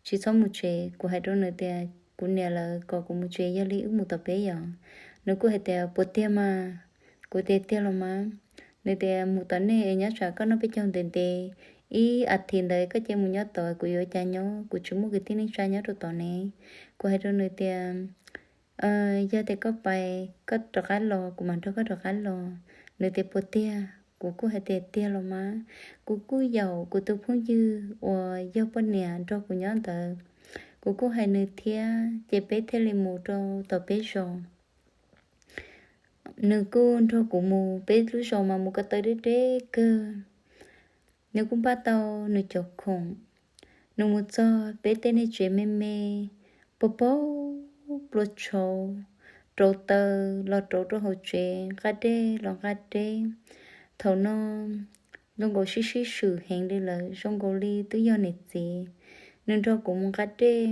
tsis txhob mus tsev. Kuv hais rau nws tias, Kuv niam lawv kom kuv mus tsev, yog li wb mus tom peb yom? Nws kuj hais tias, Puas tiag mas? Kuv tias, Tiag los mas. Nws tias, Mus tom nej es nyob tsam koj noj peb caug ntev ntev, ib as thiv ntawd koj cia mus nyob tod, kuv yuav cas nyob, kuv tsis muaj kwv tij neej tsa nyob rau tod ne. Kuv hais rau nws tias, Yog tias koj pais koj rov qab los kuv mam nrog koj rov qab los. Nws tias, Puas tiag? Kuv kuj hais tias, Tiag los mas. Kuv kuj yaum kuv tus phooj ywg uas yog poj niam nrog kuv nyob ntawd, kuv kuj hais nws thiab ces peb thiaj li mus rau tom peb zos. Nws kuj nrog kuv mus, peb lub zos mas mus ko taw deb deb kawg. Nws kuj npaj tau nws cov khoom. Nws mus txog peb tej niag tsev me me, pag paug plua tshauv, rauv taws los rauv rau hauv tsev, nqa dej los nqa deb. Thaum no zoo nkaus sib sib swm heev li lawm, zoo nkaus li twb yog niam txiv. Nws nrog kuv mus nqa dej,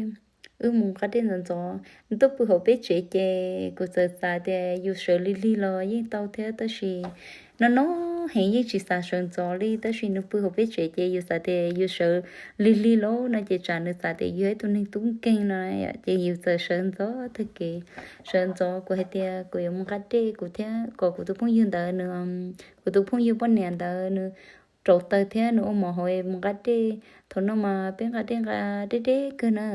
wb mus nqa dej ntxov ntxov. Nws tuaj pw hauv peb tsev ces kuv txawm xav tias yus sawv lig lig los yeej tau thiab, tab sis no no heev yeej tsis xav sawv ntxov li, tab sis nws pw hauv peb tsev ces yus xav tias yus sawv lig lig lauj no ces tsam nws xav tias yus yog ib tug neeg tub nkeeg no, ces yus txawm sawv ntxov tag kev. Sawv ntxov kuv hais tias kuv yuav mus nqa dej, kuv thiab kom kuv tus phooj ywg ntawd nws, kuv tus phooj ywg poj niam ntawd nws rauv taws thiab nws ua mov hauv mus nqa dej. Thaum no mas peb nqa dej nqa deb deb kawg na.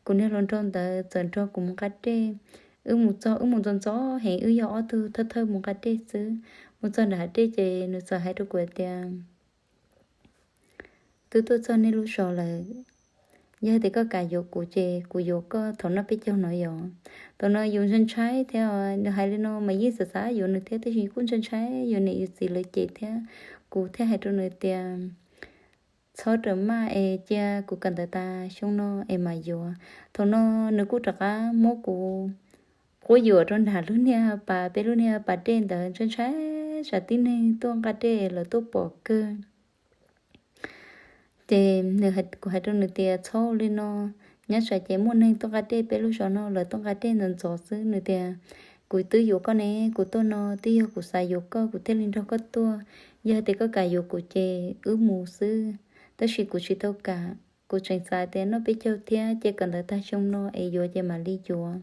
Kuv niag hluas nraug ntawd txawm nrog kuv mus nqa dej. Wb mus txog, wb mus ntxov ntxov heev, wb yog ob tug thawj thawj mus nqa dej xwb. Mus txog nram hav dej ces nws txawm hais rau kuv tias, Twb tuaj txog nej lub zos lawm, yog tias koj kam yuav kuv ces kuv yuav koj thaum noj peb caug no yom. Thaum no yus ntshai ntshai thiab, nws hais li no mas yeej xav xav yuav nws thiab, tab sis kuj ntshai ntshai yuav niam yus txiv lawv cem thiab. Kuv thiaj hais rau nws tias, txhob rawm maj es cia kuv kawm ntawv tas xyoo no es mam yuav. Thaum no nws kuj rov qab muab kuv quab yuam rau nram lub niag pas, peb lub niag pas dej ntawd ntshai ntshai tsam tib neeg tuaj nqa dej lawv tuaj pom kawg. Ces nws, kuv hais rau nws tias txhob li no, nyob tsam ces muaj neeg tuaj nqa dej peb lub zos no, lawv tuaj nqa dej ntxov ntxov xwb. Nws tias kuv twb yuav koj ne, kuv tuaj no twb yog kuv xav yuav koj kuv thiaj li nrog koj tuaj, yog tias koj kam yuav kuv ces wb mus xwb, tab sis kuv tsis tau kam, kuv tseem xav tias noj peb caug thiab cia kawm ntawv tag xyoo no es yuav ces mam li yuav.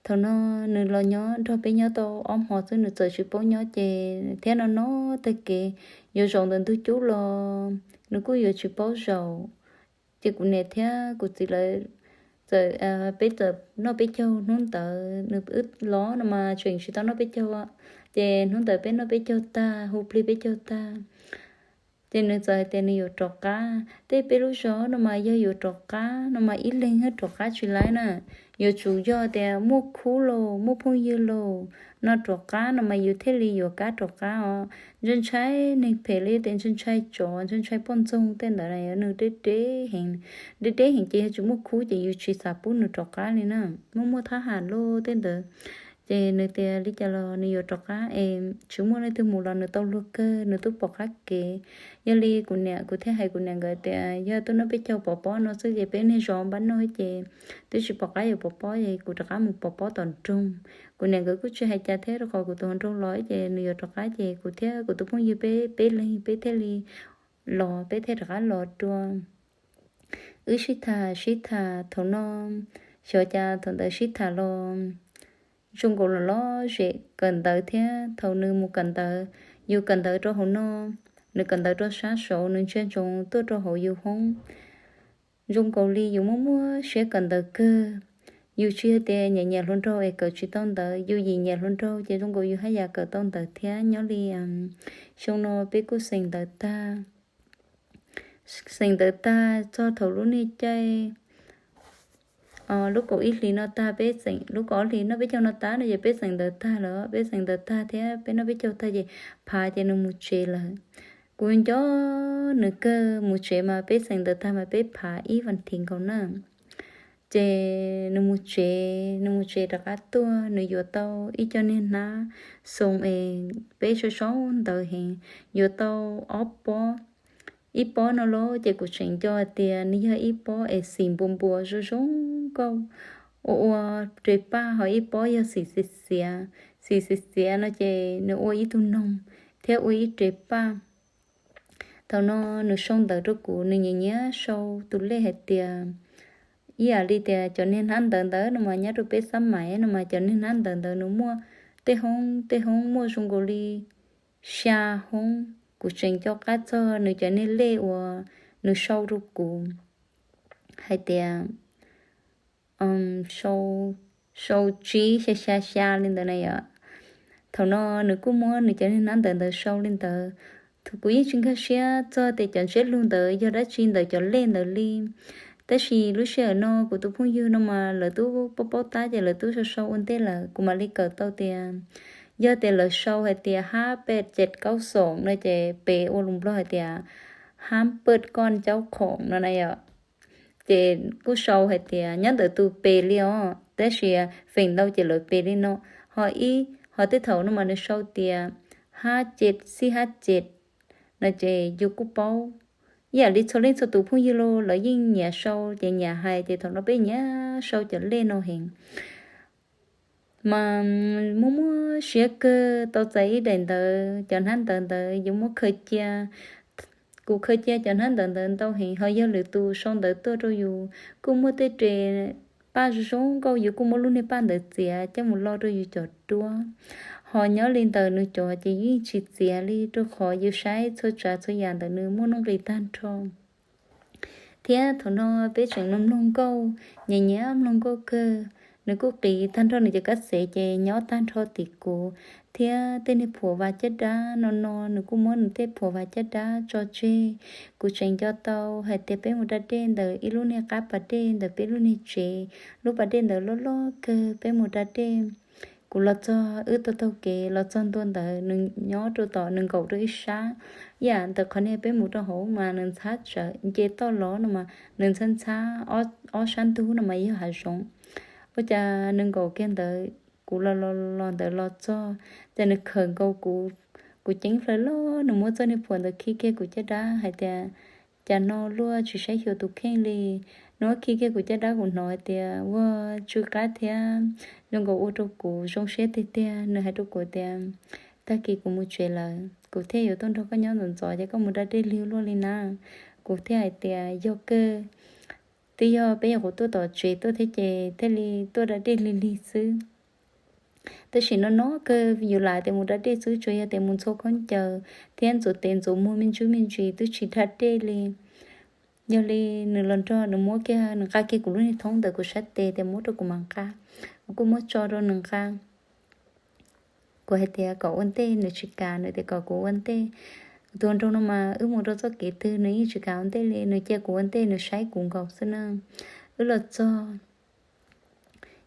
Thaum no nws los nyob nrog peb nyob tau ob hmo xwb nws txawm tsis paub nyob ces thiab no no tag kev yuav zaum ntawm ntug cub los nws kuj yuav tsis paub zaum. Ces kuv niam thiab kuv txiv lawv txawm, peb txawm noj peb caug hnub ntawd, nws wb los no mas tseem tsis tau noj peb caug, ces hnub ntawd peb noj peb caug tag, hu plig peb caug tag. Ces nws txawm hais tias nws yuav rov qab, tej peb lub zos no mas yog yuav rov qab no mas ib leeg rov qab tsis laib na, yuav tsum yog tias muaj khub los muaj phooj ywg los no rov qab no mas yus thiaj li yuav kam rov qab os. Ntshai ntshai neeg phem li tias ntshai ntshai tsov ntshai ntshai poj ntxoog tej ntawd na, nws deb deb heev, deb deb heev ces yog tsis muaj khub ces yus tsis xav pub nws rov qab li na, muaj muaj thab ham loj tej ntawd. Ces nws tias li cas los nws yuav rov qab es tsis muaj leej twg mus los nws tau luag kawg, nws twb pom qab kev. Yog li kuv niam, kuv thiaj hais kuv niam nkawd tias yog tuaj noj peb caug pov pob no xwb ces peb niag zos npab noj ces twb tsis pom qab yuav pov pob es kuv rov qab mus pov pob tom nroog. Kuv niam nkawd kuj tsis hais cas thiab rau qhov kuv tus hluas nraug los ces nws yuav rov qab ces kuv thiab kuv tus phooj ywg peb, peb leeg peb thiaj li los, peb thiaj rov qab los dua. Wb sib tham sib tham thaum no, xyov cas thaum ntawd sib tham los zoo nkaus los lom zem kawm ntawv thiab. Thaum nws mus kawm ntawv, yus kawm ntawv rau hauv no, nws kawm ntawv rau sab saud, nws ntsia ntsoov tuaj rau hauv yus hoob. Zoo nkaus li yus muaj muaj siab kawm ntawv kawg. Yus tsis yog tias nyiam nyiam hluas nraug es kawm tsis tau ntawv, yus yim nyiam hluas nraug ces zoo nkaus yus haj yam kawm tau ntawv thiab. Nyob li xyoo no peb kuj xeem ntawv tag, xeem ntawv tag txog thaum lub niag caij, lub kaum ib hlis no tag, peb xeem, lub kaum ob hlis noj peb caug no tag no ces peb xeem ntawv tag lawm, peb xeem ntawv tag thiab peb noj peb caug tag ces Phav ces nws mus tsev lawm. Kuv nco nws kawg, mus tsev mas peb xeem ntawv tag mas peb Phav ib vas thiv nkaus na. Ces nws mus tsev, nws mus tsev rov qab tuaj, nws yuav tau ib co niag hnab xoo es peb sau sau ntawv heev, yuav tau ob pob. Ib pob no los ces kuv tseem nco tias nws yog ib pob es xim npua npua zoo zoo nkauj, ua ua re paj, ho ib pob yog xim xiav xiav. Xim xiav xiav no ces nws ua ib tug noog thiab ua ib re paj. Thaum no nws sau ntawv rau kuv, nws nyiam nyiam sau tus lej hais tias, ib yam li tias cov niag hnab ntawv ntawd no mas nyob rau peb xab mais no mas cov niag hnab ntawv ntawd nws muaj tej hoob tej hoob muaj zoo nkaus li xya hoob. Kuv tseem nco qab txog nws cov niag lej uas nws sau rau kuv hais tias sau tsib xya xya xya li ntawd na yom. Thaum no nws kuj muab nws cov niag hnab ntawv ntawd sau li ntawd. Kuv yeej tsis nkag siab txog tias cov ntsiab lus ntawd yog dab tsi ntawm cov lej ntawd li. Tab sis lub sij hawm no kuv tus phooj ywg no mas lawv twb paub paub tab ces lawv twb sau sau ua ntej lawm, kuv mam li kawm tau tias yog tias lawv sau hais tias hab pej cem kaub xoom no ces pes ua lus Nplog hais tias hab pej koj caub khoom no na yom. Ces kuj sau hais tias nyob ntawm tus pes li os, tab sis feem ntau ces lawv pes li no. Ho ib, ho tej thaum no mas nws sau tias hab cem xij hab cem no ces yus kuj paub. Ib yam li txhua leej txhua tus phooj ywg los lawv yeej nyiam sau ces nyiam hais ces thaum no peb nyiam sau cov lej no heev. Mas muaj muaj siab kawg tau txais ib daim ntawv, cov hnab ntawv ntawd yus muab khaws cia. Kuv khaws cia cov hnab ntawv ntawd ntau heev, ho yog lwm tus sau ntawv tuaj rau yus kuj muaj tej re paj zoo zoo nkauj, yus kuj muab lub niag paj ntawd txiav coj mus lo rau yus cov duab. Ho nyob li ntawm nws cov ces yeej tsis txiav li, rau qhov yus saib txhua tsav txhua yam ntawm nws muaj nuj nqis tag nrho. Thiab thaum no peb tseem mloog mloog nkauj, nyiam nyiam mloog nkauj kawg. Nws kuj qiv tag nrho nws cov kab xev ces nyob tag nrho tim kuv, thiab tej niag phuam vas caj dab no no nws kuj muab nws tej phuam vas caj dab tso tseg. Kuv tseem nco tau hais tias peb mus da dej ntawm ib lub niag qab pas dej ntawm peb lub niag tsev, lub pas dej ntawd loj loj kawg, peb mus da dej Kuv los txog wb taug taug kev los txog ntua ntawd, nws nyob rau tom nws nkaum rau ib sab. Ib yam ntawm qhov niag peb mus rau hauv mas nws ntxhab tsawv, nce toj los no mas nws ntxhab ntxhab, ob sab ntug no mas yog hav zoov. Ua cas nws nkaum kiag ntawd, kuv los los los ntawd los txog, ces nws khawm nkaus kuv, kuv ceeb flaws los nws muab txoj niag phuam ntawd khi kiag kuv caj dab hais tias, cas no luaj tsis saib xyuas tus kheej li. Nws muab khi kiag kuv caj dab, kuv hnov hais tias ua tsw qab thiab zoo nkaus ua rau kuv zoo siab tiag tiag. Nws hais rau kuv tias, tag kis kuv mus tsev lawm, kuv thiaj yuav tuaj nrog koj nyob ntxov ntxov, ces koj mus da dej lig luaj li na. Kuv thiaj hais tias yog kawg, twb yog peb yog qhuv tuaj tom tsev tuaj thiab ces thiaj li tuaj da dej lig lig xwb. Tab sis no no kawg yus lam tias mus da dej xwb, tsuas yog tias mus ntxhua khaub ncaws thiab ntxuav tes ntxuav muag me ntsis me ntsis twb tsis da dej li. Yog li nws los nrog nws muab kiag, nws nqa kiag kuv lub niag thoob ntawm kuv sab tes tias muab rau kuv mam nqa. Kuv kuj muab tso rau nws nqa. Kuv hais tias kom ua ntej, nws tsis kam, nws tias kom kuv ua ntej. Tus hluas nraug no mas wb mus rau txoj kev twg nws yeej tsis kam ua ntej li, nws cia kuv ua ntej, nws saib kuv nkaus xwb na. Wb los txog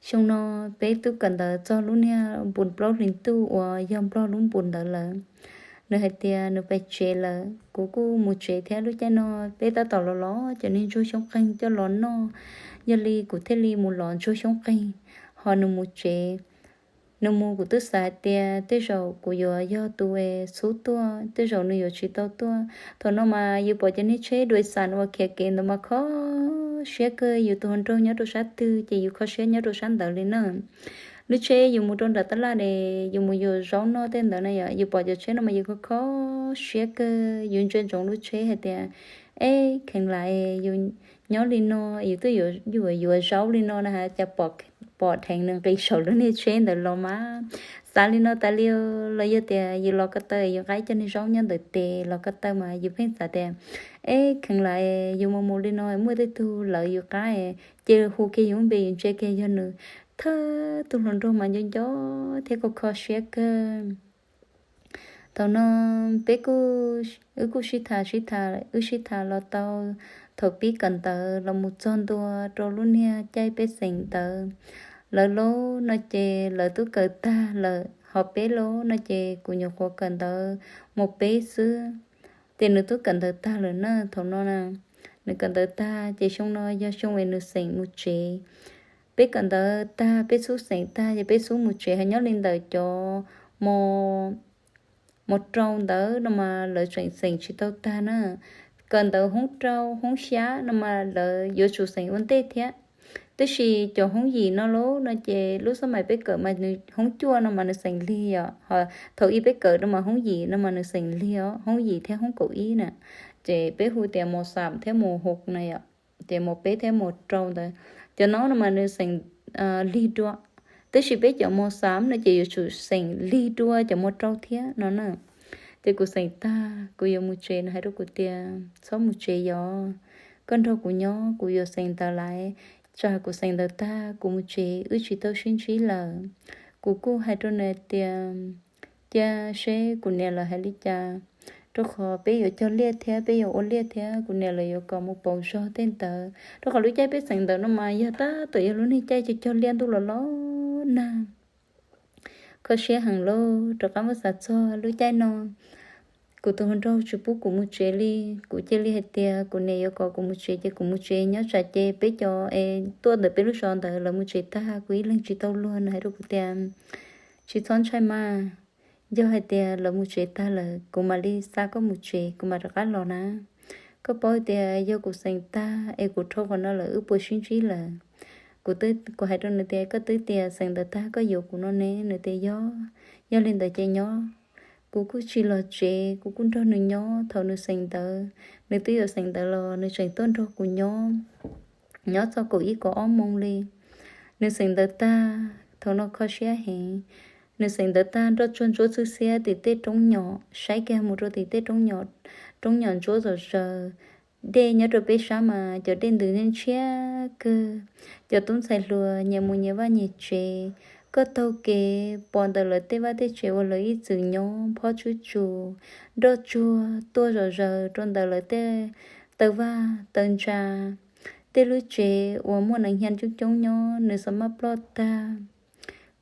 xyoo no, peb twb kawm ntawv txog lub niag npus plaub hlis ntuj uas yog Nplog lub npus ntawd lawm. Nws hais tias nws pais tsev lawm, kuv kuj mus tsev thiab. Lub caij no peb tab tom los lov cov niag ntsuag xyoob qeeg coj los noj, yog li kuv thiaj li mus lov ntsuag xyoob qeeg, ho nws mus tsev. Nws mus kuv twb xav hais tias tej zaum kuv yuav yog tus es xub tuaj, tej zaum nws yuav tsis tau tuaj. Thaum no mas yus pom cov niag tsheb dua xam uas khiav kev ntawd mas kho siab kawg, yus tus hluas nraug nyob rau sab twg ces yus kho siab nyob rau sab ntawd li na. Lub tsheb yus mus rau nram tab laj es yus mus yuav zaub noj tej ntawd na yom, yus pom cov tsheb no mas yus kho kho siab kawg, yus ntsia ntsoov lub tsheb hais tias, eb, kheev lam yus nyob li no, yus twb yuav, yuav zaub li no na has cas pom dheev nws nqis saum lub niag tsheb ntawd los mas. Xav li no tas li, los yog tias yus los ko taw yus nqa cov niag zaub nyob ntawm tes los ko taw mas yus pheej xav tias, eb, kheev lam yus mus mus li no muaj tej tug lawv yus qab, ces hu kiag yus lub npe yus ntsia kiag yog nws. Thawj tug hluas nraug mas nco nco thiab kho kho siab kawg. Thaum no peb kuj, wb kuj sib tham sib tham, wb sib tham los tau thaum pib kawm ntawv los mus txog ntua rau lub niag caij pej xeem ntawd. Lawv laub no ces lawv twb kawm tag lawm, ho peb laub no ces kuv nyuam qhuav kawm ntawv mus peb xwb. Ces nws twb kawm ntawv tag lawm na thaum no na. Nws kawm ntawv tag ces xyoo no yog xyoo es nws xeem mus tsev. Peb kawm ntawv tag peb xub xeem tag ces peb xub mus tsev, ho nyob li ntawm cov mos, mos rau ntawd no mas lawv tseem xeem tsis tau tag na. Kawm ntawv hoob rau hoob xya no mas lawv yuav tsum xeem ua ntej thiab. Tab sis cov hoob yim no lauj no ces lub xab mais peb kawm mas nws hoob cuaj no mas nws xeem lig yom, ho thaum ub peb kawm no mas hoob yim no mas nws xeem lig os, hoob yim thiab hoob kaum ib na. Ces peb hu tias mos xam thiab mos hauv na yom, ces mos peb thiab mos rau ntawd, cov no no mas nws xeem lig dua. Tab sis peb cov mos xam no ces yuav tsum xeem lig dua cov mos rau thiab no na. Ces kuv xeem tag kuv yuav mus tsev, nws hais rau kuv tias txhob mus tsev yom, koj nrog kuv nyob kuv yuav xeem ntawv lawm. Tsam kuv xeem ntawv tag kuv mus tsev wb tsis tau sib ntsib lawm. Kuv kuj hais rau nws tias cia seb kuv niam lawv hais li cas, rau qhov peb yuav cog liaj thiab peb yuav ua liaj thiab kuv niam lawv yuav kom mus pauv zog tej ntawd, rau qhov lub caij peb xeem ntawv no mas yog tab tom yog lub niag caij cog cog liaj ntuj los los nag. Kho siab heev lauj, rov qab muab xav txog lub caij no, kuv tus hluas nraug tsis pub kuv mus tsev li. Kuv cia li hais tias kuv niam yuav kom kuv mus tsev ces kuv mus tsev, nyob tsam ces peb cov es tuaj ntawm peb lub zos ntawd lawv mus tsev tag kuv ib leeg tsis tau luag. Nws hais rau kuv tias tsis txhob ntshai mas, yog hais tias lawv mus tsev tag lawm kuv mam li xa koj mus tsev kuv mam rov qab los na. Koj paub tias yog kuv xeem tag es kuv dhau qhov no lawm wb puas sib ntsib lawm? Kuv, kuv hais rau nws tias koj twb tias xeem ntawv tag koj yuav kuv no ne. Nws tias yog, yog li ntawd ces nyob. Kuv kuj tsis los tsev, kuv kuj nrog nws nyob. Thaum nws xeem ntawv, nws twb yuav xeem ntawv los nws tseem tuaj nrog kuv nyob, nyob txog kaum ib kaum ob moos li. Nws xeem ntawv tag, thaum no kho siab heev. Nws xeem ntawv tag nroj tsuag ntsuab txwb xiab tim tej roob nyom, saib kiag mus rau tim tej roob nyom, roob nyom ntsuab zom zaws. Dej nyob rau peb sab mas cov dej ntws ntshiab kawg. Cov tub ntxhais hluas nyias mus nyias vaj nyias tsev. Koj taug kev pom ntawm lawv tej vaj tej tsev uas lawv ib txwm nyob, phob tsub tsu, nroj tsuag tuaj zom zaws rau ntawm lawv tej taw vaj taw ntsa. Tej lub tsev uas muaj neev hia coob coob nyob nws xa maj ploj tag.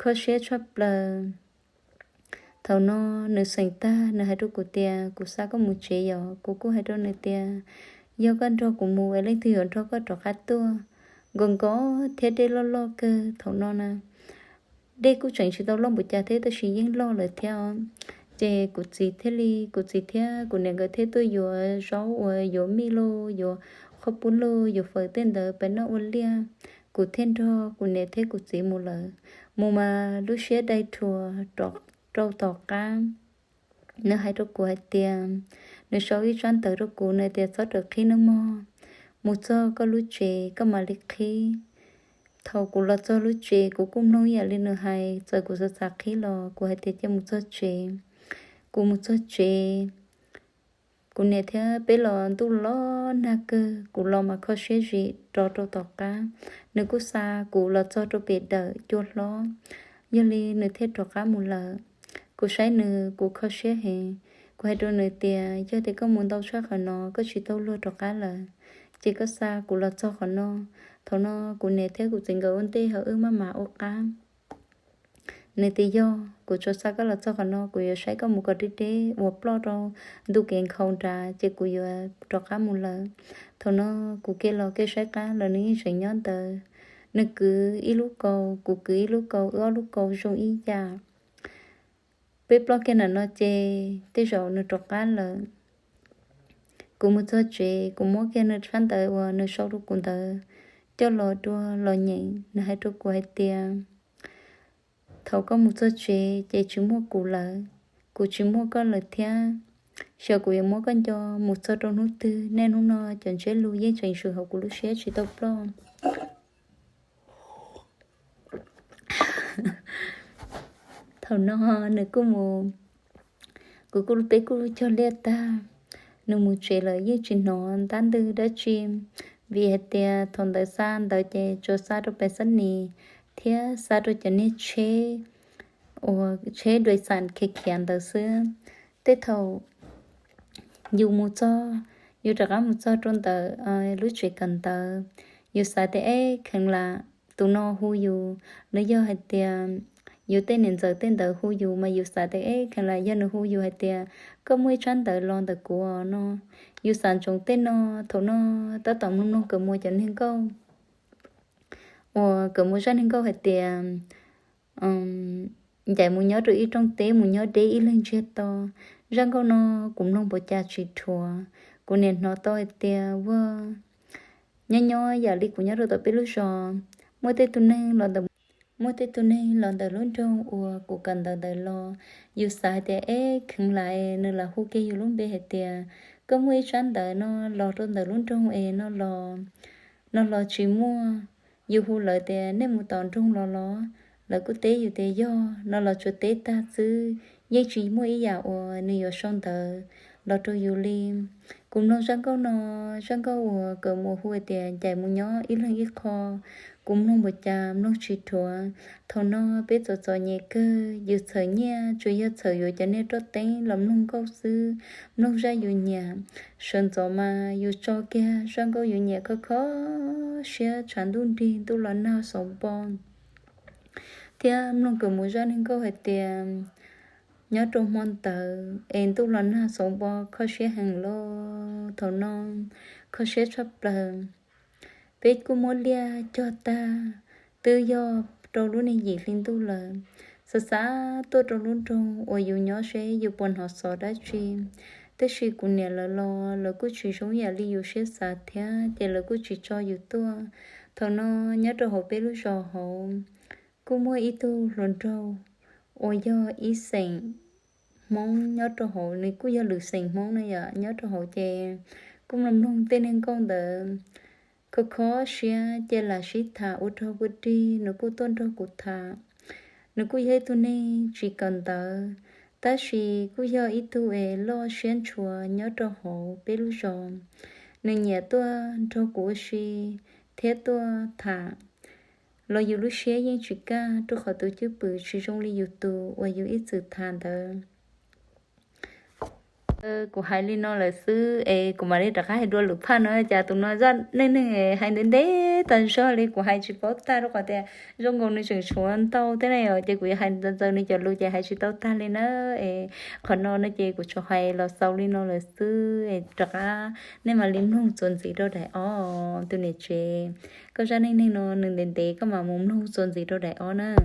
kho siab tshaj plaws. Thaum no nws xeem tag nws hais rau kuv tias, kuv xa koj mus tsev yom. Kuv kuj hais rau nws tias, yog koj nrog kuv mus es leej twg yuav nrog koj rov qab tuaj. Nkos nkos thiab dej loj loj kawg thaum no na. Dej kuj tseem tsis tau loj npaum cas thiab tab sis yeej loj lawm thiab os. Ces kuv txiv thiaj li, kuv txiv thiab kuv niam nkawd thiaj tuaj yuav zaub uas yuav mij lauj, yuav qhov pub lauj, yuav fawm tej ntawd pais noj ua liaj. Kuv thiaj nrog kuv niam thiab kuv txiv mus lawm. Mus mas lub siab dai rhuav rau tom qab. Nws hais rau kuv hais tias, nws sau ib tsab ntawv rau kuv, nws tias txhob rawm qhib nawb mog, mus txog koj lub tsev koj mam li qhib. Thaum kuv los txog lub tsev kuv kuj mloog ib yam li nws hais, txawm kuv xav xav qhib los kuv hais tias cia mus txog tsev. Kuv mus txog tsev, kuv niam thiab peb los ntuj los nag kawg, kuv los mas kho siab zim rov rau tom qab. Nws kuj xa kuv los txog rau pem dawm cua hlob, yog li nws thiaj rov qab mus lawm. Kuv saib nws kuv kho siab heev. Kuv hais rau nws tias, yog tias koj mus ntau tshaj qhov no koj tsis tau luag rov qab lawm, ces koj xa kuv los txog qhov no. Thaum no kuv niam thiab kuv txiv nkawd ua ntej ho wb maj mam ua qab. Nws tias yog, kuv tsuas xa koj los txog qhov no, kuv yuav saib koj mus kom deb deb uas ploj rau ntu kev nkhaus nrad ces kuv yuav rov qab mus lawm. Thaum no kuv kev los kev saib qab los nws yeej tseem nyob ntawd. Nws kwv ib lub kaus kuv kwv ib lub kaus, wb ob lub kaus zoo ib yam. Peb ploj kiag ntawm no ces tej zaum nws rov qab lawm. Kuv mus txog tsev kuv muab kiag nws tsab ntawv uas nws sau rau kuv ntawd coj los dua los nyeem, nws hais rau kuv hais tias, thaum koj mus txog tsev ces tsis muaj kuv lawm, kuv tsis muaj koj lawm thiab. Xyov kuv yuav muab koj nco mus txog rau hnub twg, niaj hnub no cov ntsiab lus yeej tseem swm hauv kuv lub siab tsis tau ploj. Thaum no nws kuj mus, kuv kuj peb kuj cog liaj tag, nws mus tsev lawm yeej tsis hnov ntab ntwg dab tsi, vim hais tias thaum ntawd xa ntawv ces tsuas xa rau pem xab nis thiab xa rau cov niag tsheb uas tsheb dua xam khiav khiav ntawd xwb. Tej thaum yus mus txog, yus rov qab mus txog rau ntawm lub tsev kawm ntawv, yus xav tias eb kheev lam tus no hu yus, los yog hais tias yus tej niam ntxawm tej ntawd hu yus mas yus xav tias eb kheev lam yog nws hu yus hais tias koj muaj ib tsab ntawv los ntawm kuv os no. Yus xav ntsoov tej no, thaum no tab tom mloog mloog Kawm Muas cov neeg nkauj uas Kawm Muas zaj neeg nkauj hais tias ncaim mus nyob rau ib rooj teb mus nyob deb ib leeg ntsiag to. Zaj nkauj no kuv mloog npaum cas tsis dhuav, kuv niam hnov tau hais tias ua nyob nyob yam li kuv nyob rau tom peb lub zos, muaj tej tug neeg los ntawm, muaj tej tug neeg los ntawm lub nroog uas kuv kawm ntawv ntawd los. Yus xav hais tias eb kheev lam nws lam hu kiag yus lub npe hais tias koj muaj ib tsab ntawv no los rau ntawm lub nroog es no los, no los tsis muaj. Yus hu lawv tias nej mus tom nroog los los, lawv kuj teb yus tias yog no los tsuas teb tag xwb, yeej tsis muaj ib yam uas nws yuav sau ntawv los rau yus li. Kuv mloog zaj nkauj no, zaj nkauj uas Kawm Muas hu hais tias ncaim mus nyob ib leeg ib qho, kuv mloog npaum cas mloog tsis dhuav. Thaum no peb txom txom nyem kawg, yus txhawm nyiaj tsuas yog txhawm yuav cov niag roj teeb los mloog nkauj xwb, mloog zaj yus nyiam. Sawv ntxov mas yus tso kiag zaj nkauj yus nyiam kho kho siab tshav ntuj nrig ntuj los nag xauv npo, thiab mloog Kawm Muas zaj neeg nkauj hais tias nyob rau hmo ntawd es ntuj los nag xauv npo kho siab heev lauj. Thaum no kho siab tshaj plaws. Peb kuj muab liaj cog tag, twb yog rau lub niag yim hli ntuj lawm. Xav xav tuaj rau lub nroog uas yus nyob seb yus puas hnov xov dab tsi, tab sis kuv niam lawv los lawv kuj tsis zoo ib yam li yus siab xav thiab ces lawv kuj tsis tso yus tuaj. Thaum no nyob rau hauv peb lub zos hauv kuj muaj ib tug hluas nraug uas yog ib xeem Hmoob nyob rau hauv, nws kuj yog lwm xeem Hmoob na yom, nyob rau hauv ces kuj mloog mloog tej neeg nkauj ntawd kho kho siab ces lam sib tham ua rog ua rig, nws kuj tuaj nrog kuv tham. Nws kuj yog ib tug neeg tsis kawm ntawv, tab sis kuj yog ib tug es loj siab ntshua nyob rau hauv peb lub zos. Nws nyiam tuaj nrog kuv ua si thiab tuaj tham, los yus lub siab yeej tsis kaj rau qhov tus cwj pwm tsis zoo li yus tus uas yus ib txwm tham ntawd. Kuv hais li no lawm xwb es kuv mam li rov qab hais dua lwm phaj no. Cas tus no zaj neej neeg hais ntev ntev tas zog li, kuv hais tsis paub tag rau qhov tias zoo nkaus nws tseem tshuav ntau thiab na yom, ces kuv yuav hais ntxaws ntxaws nws cov lus ces hais tsis tau tag li na. Es qhov no no ces kuv tsuas hais los xaus li no lawm xwb es rov qab nej mam li mloog txuas ntxiv rau daim ob. Tus niam tsev, koj zaj neej neeg no nws ntev ntev, koj mam mus mloog txuas ntxiv rau daim ob na.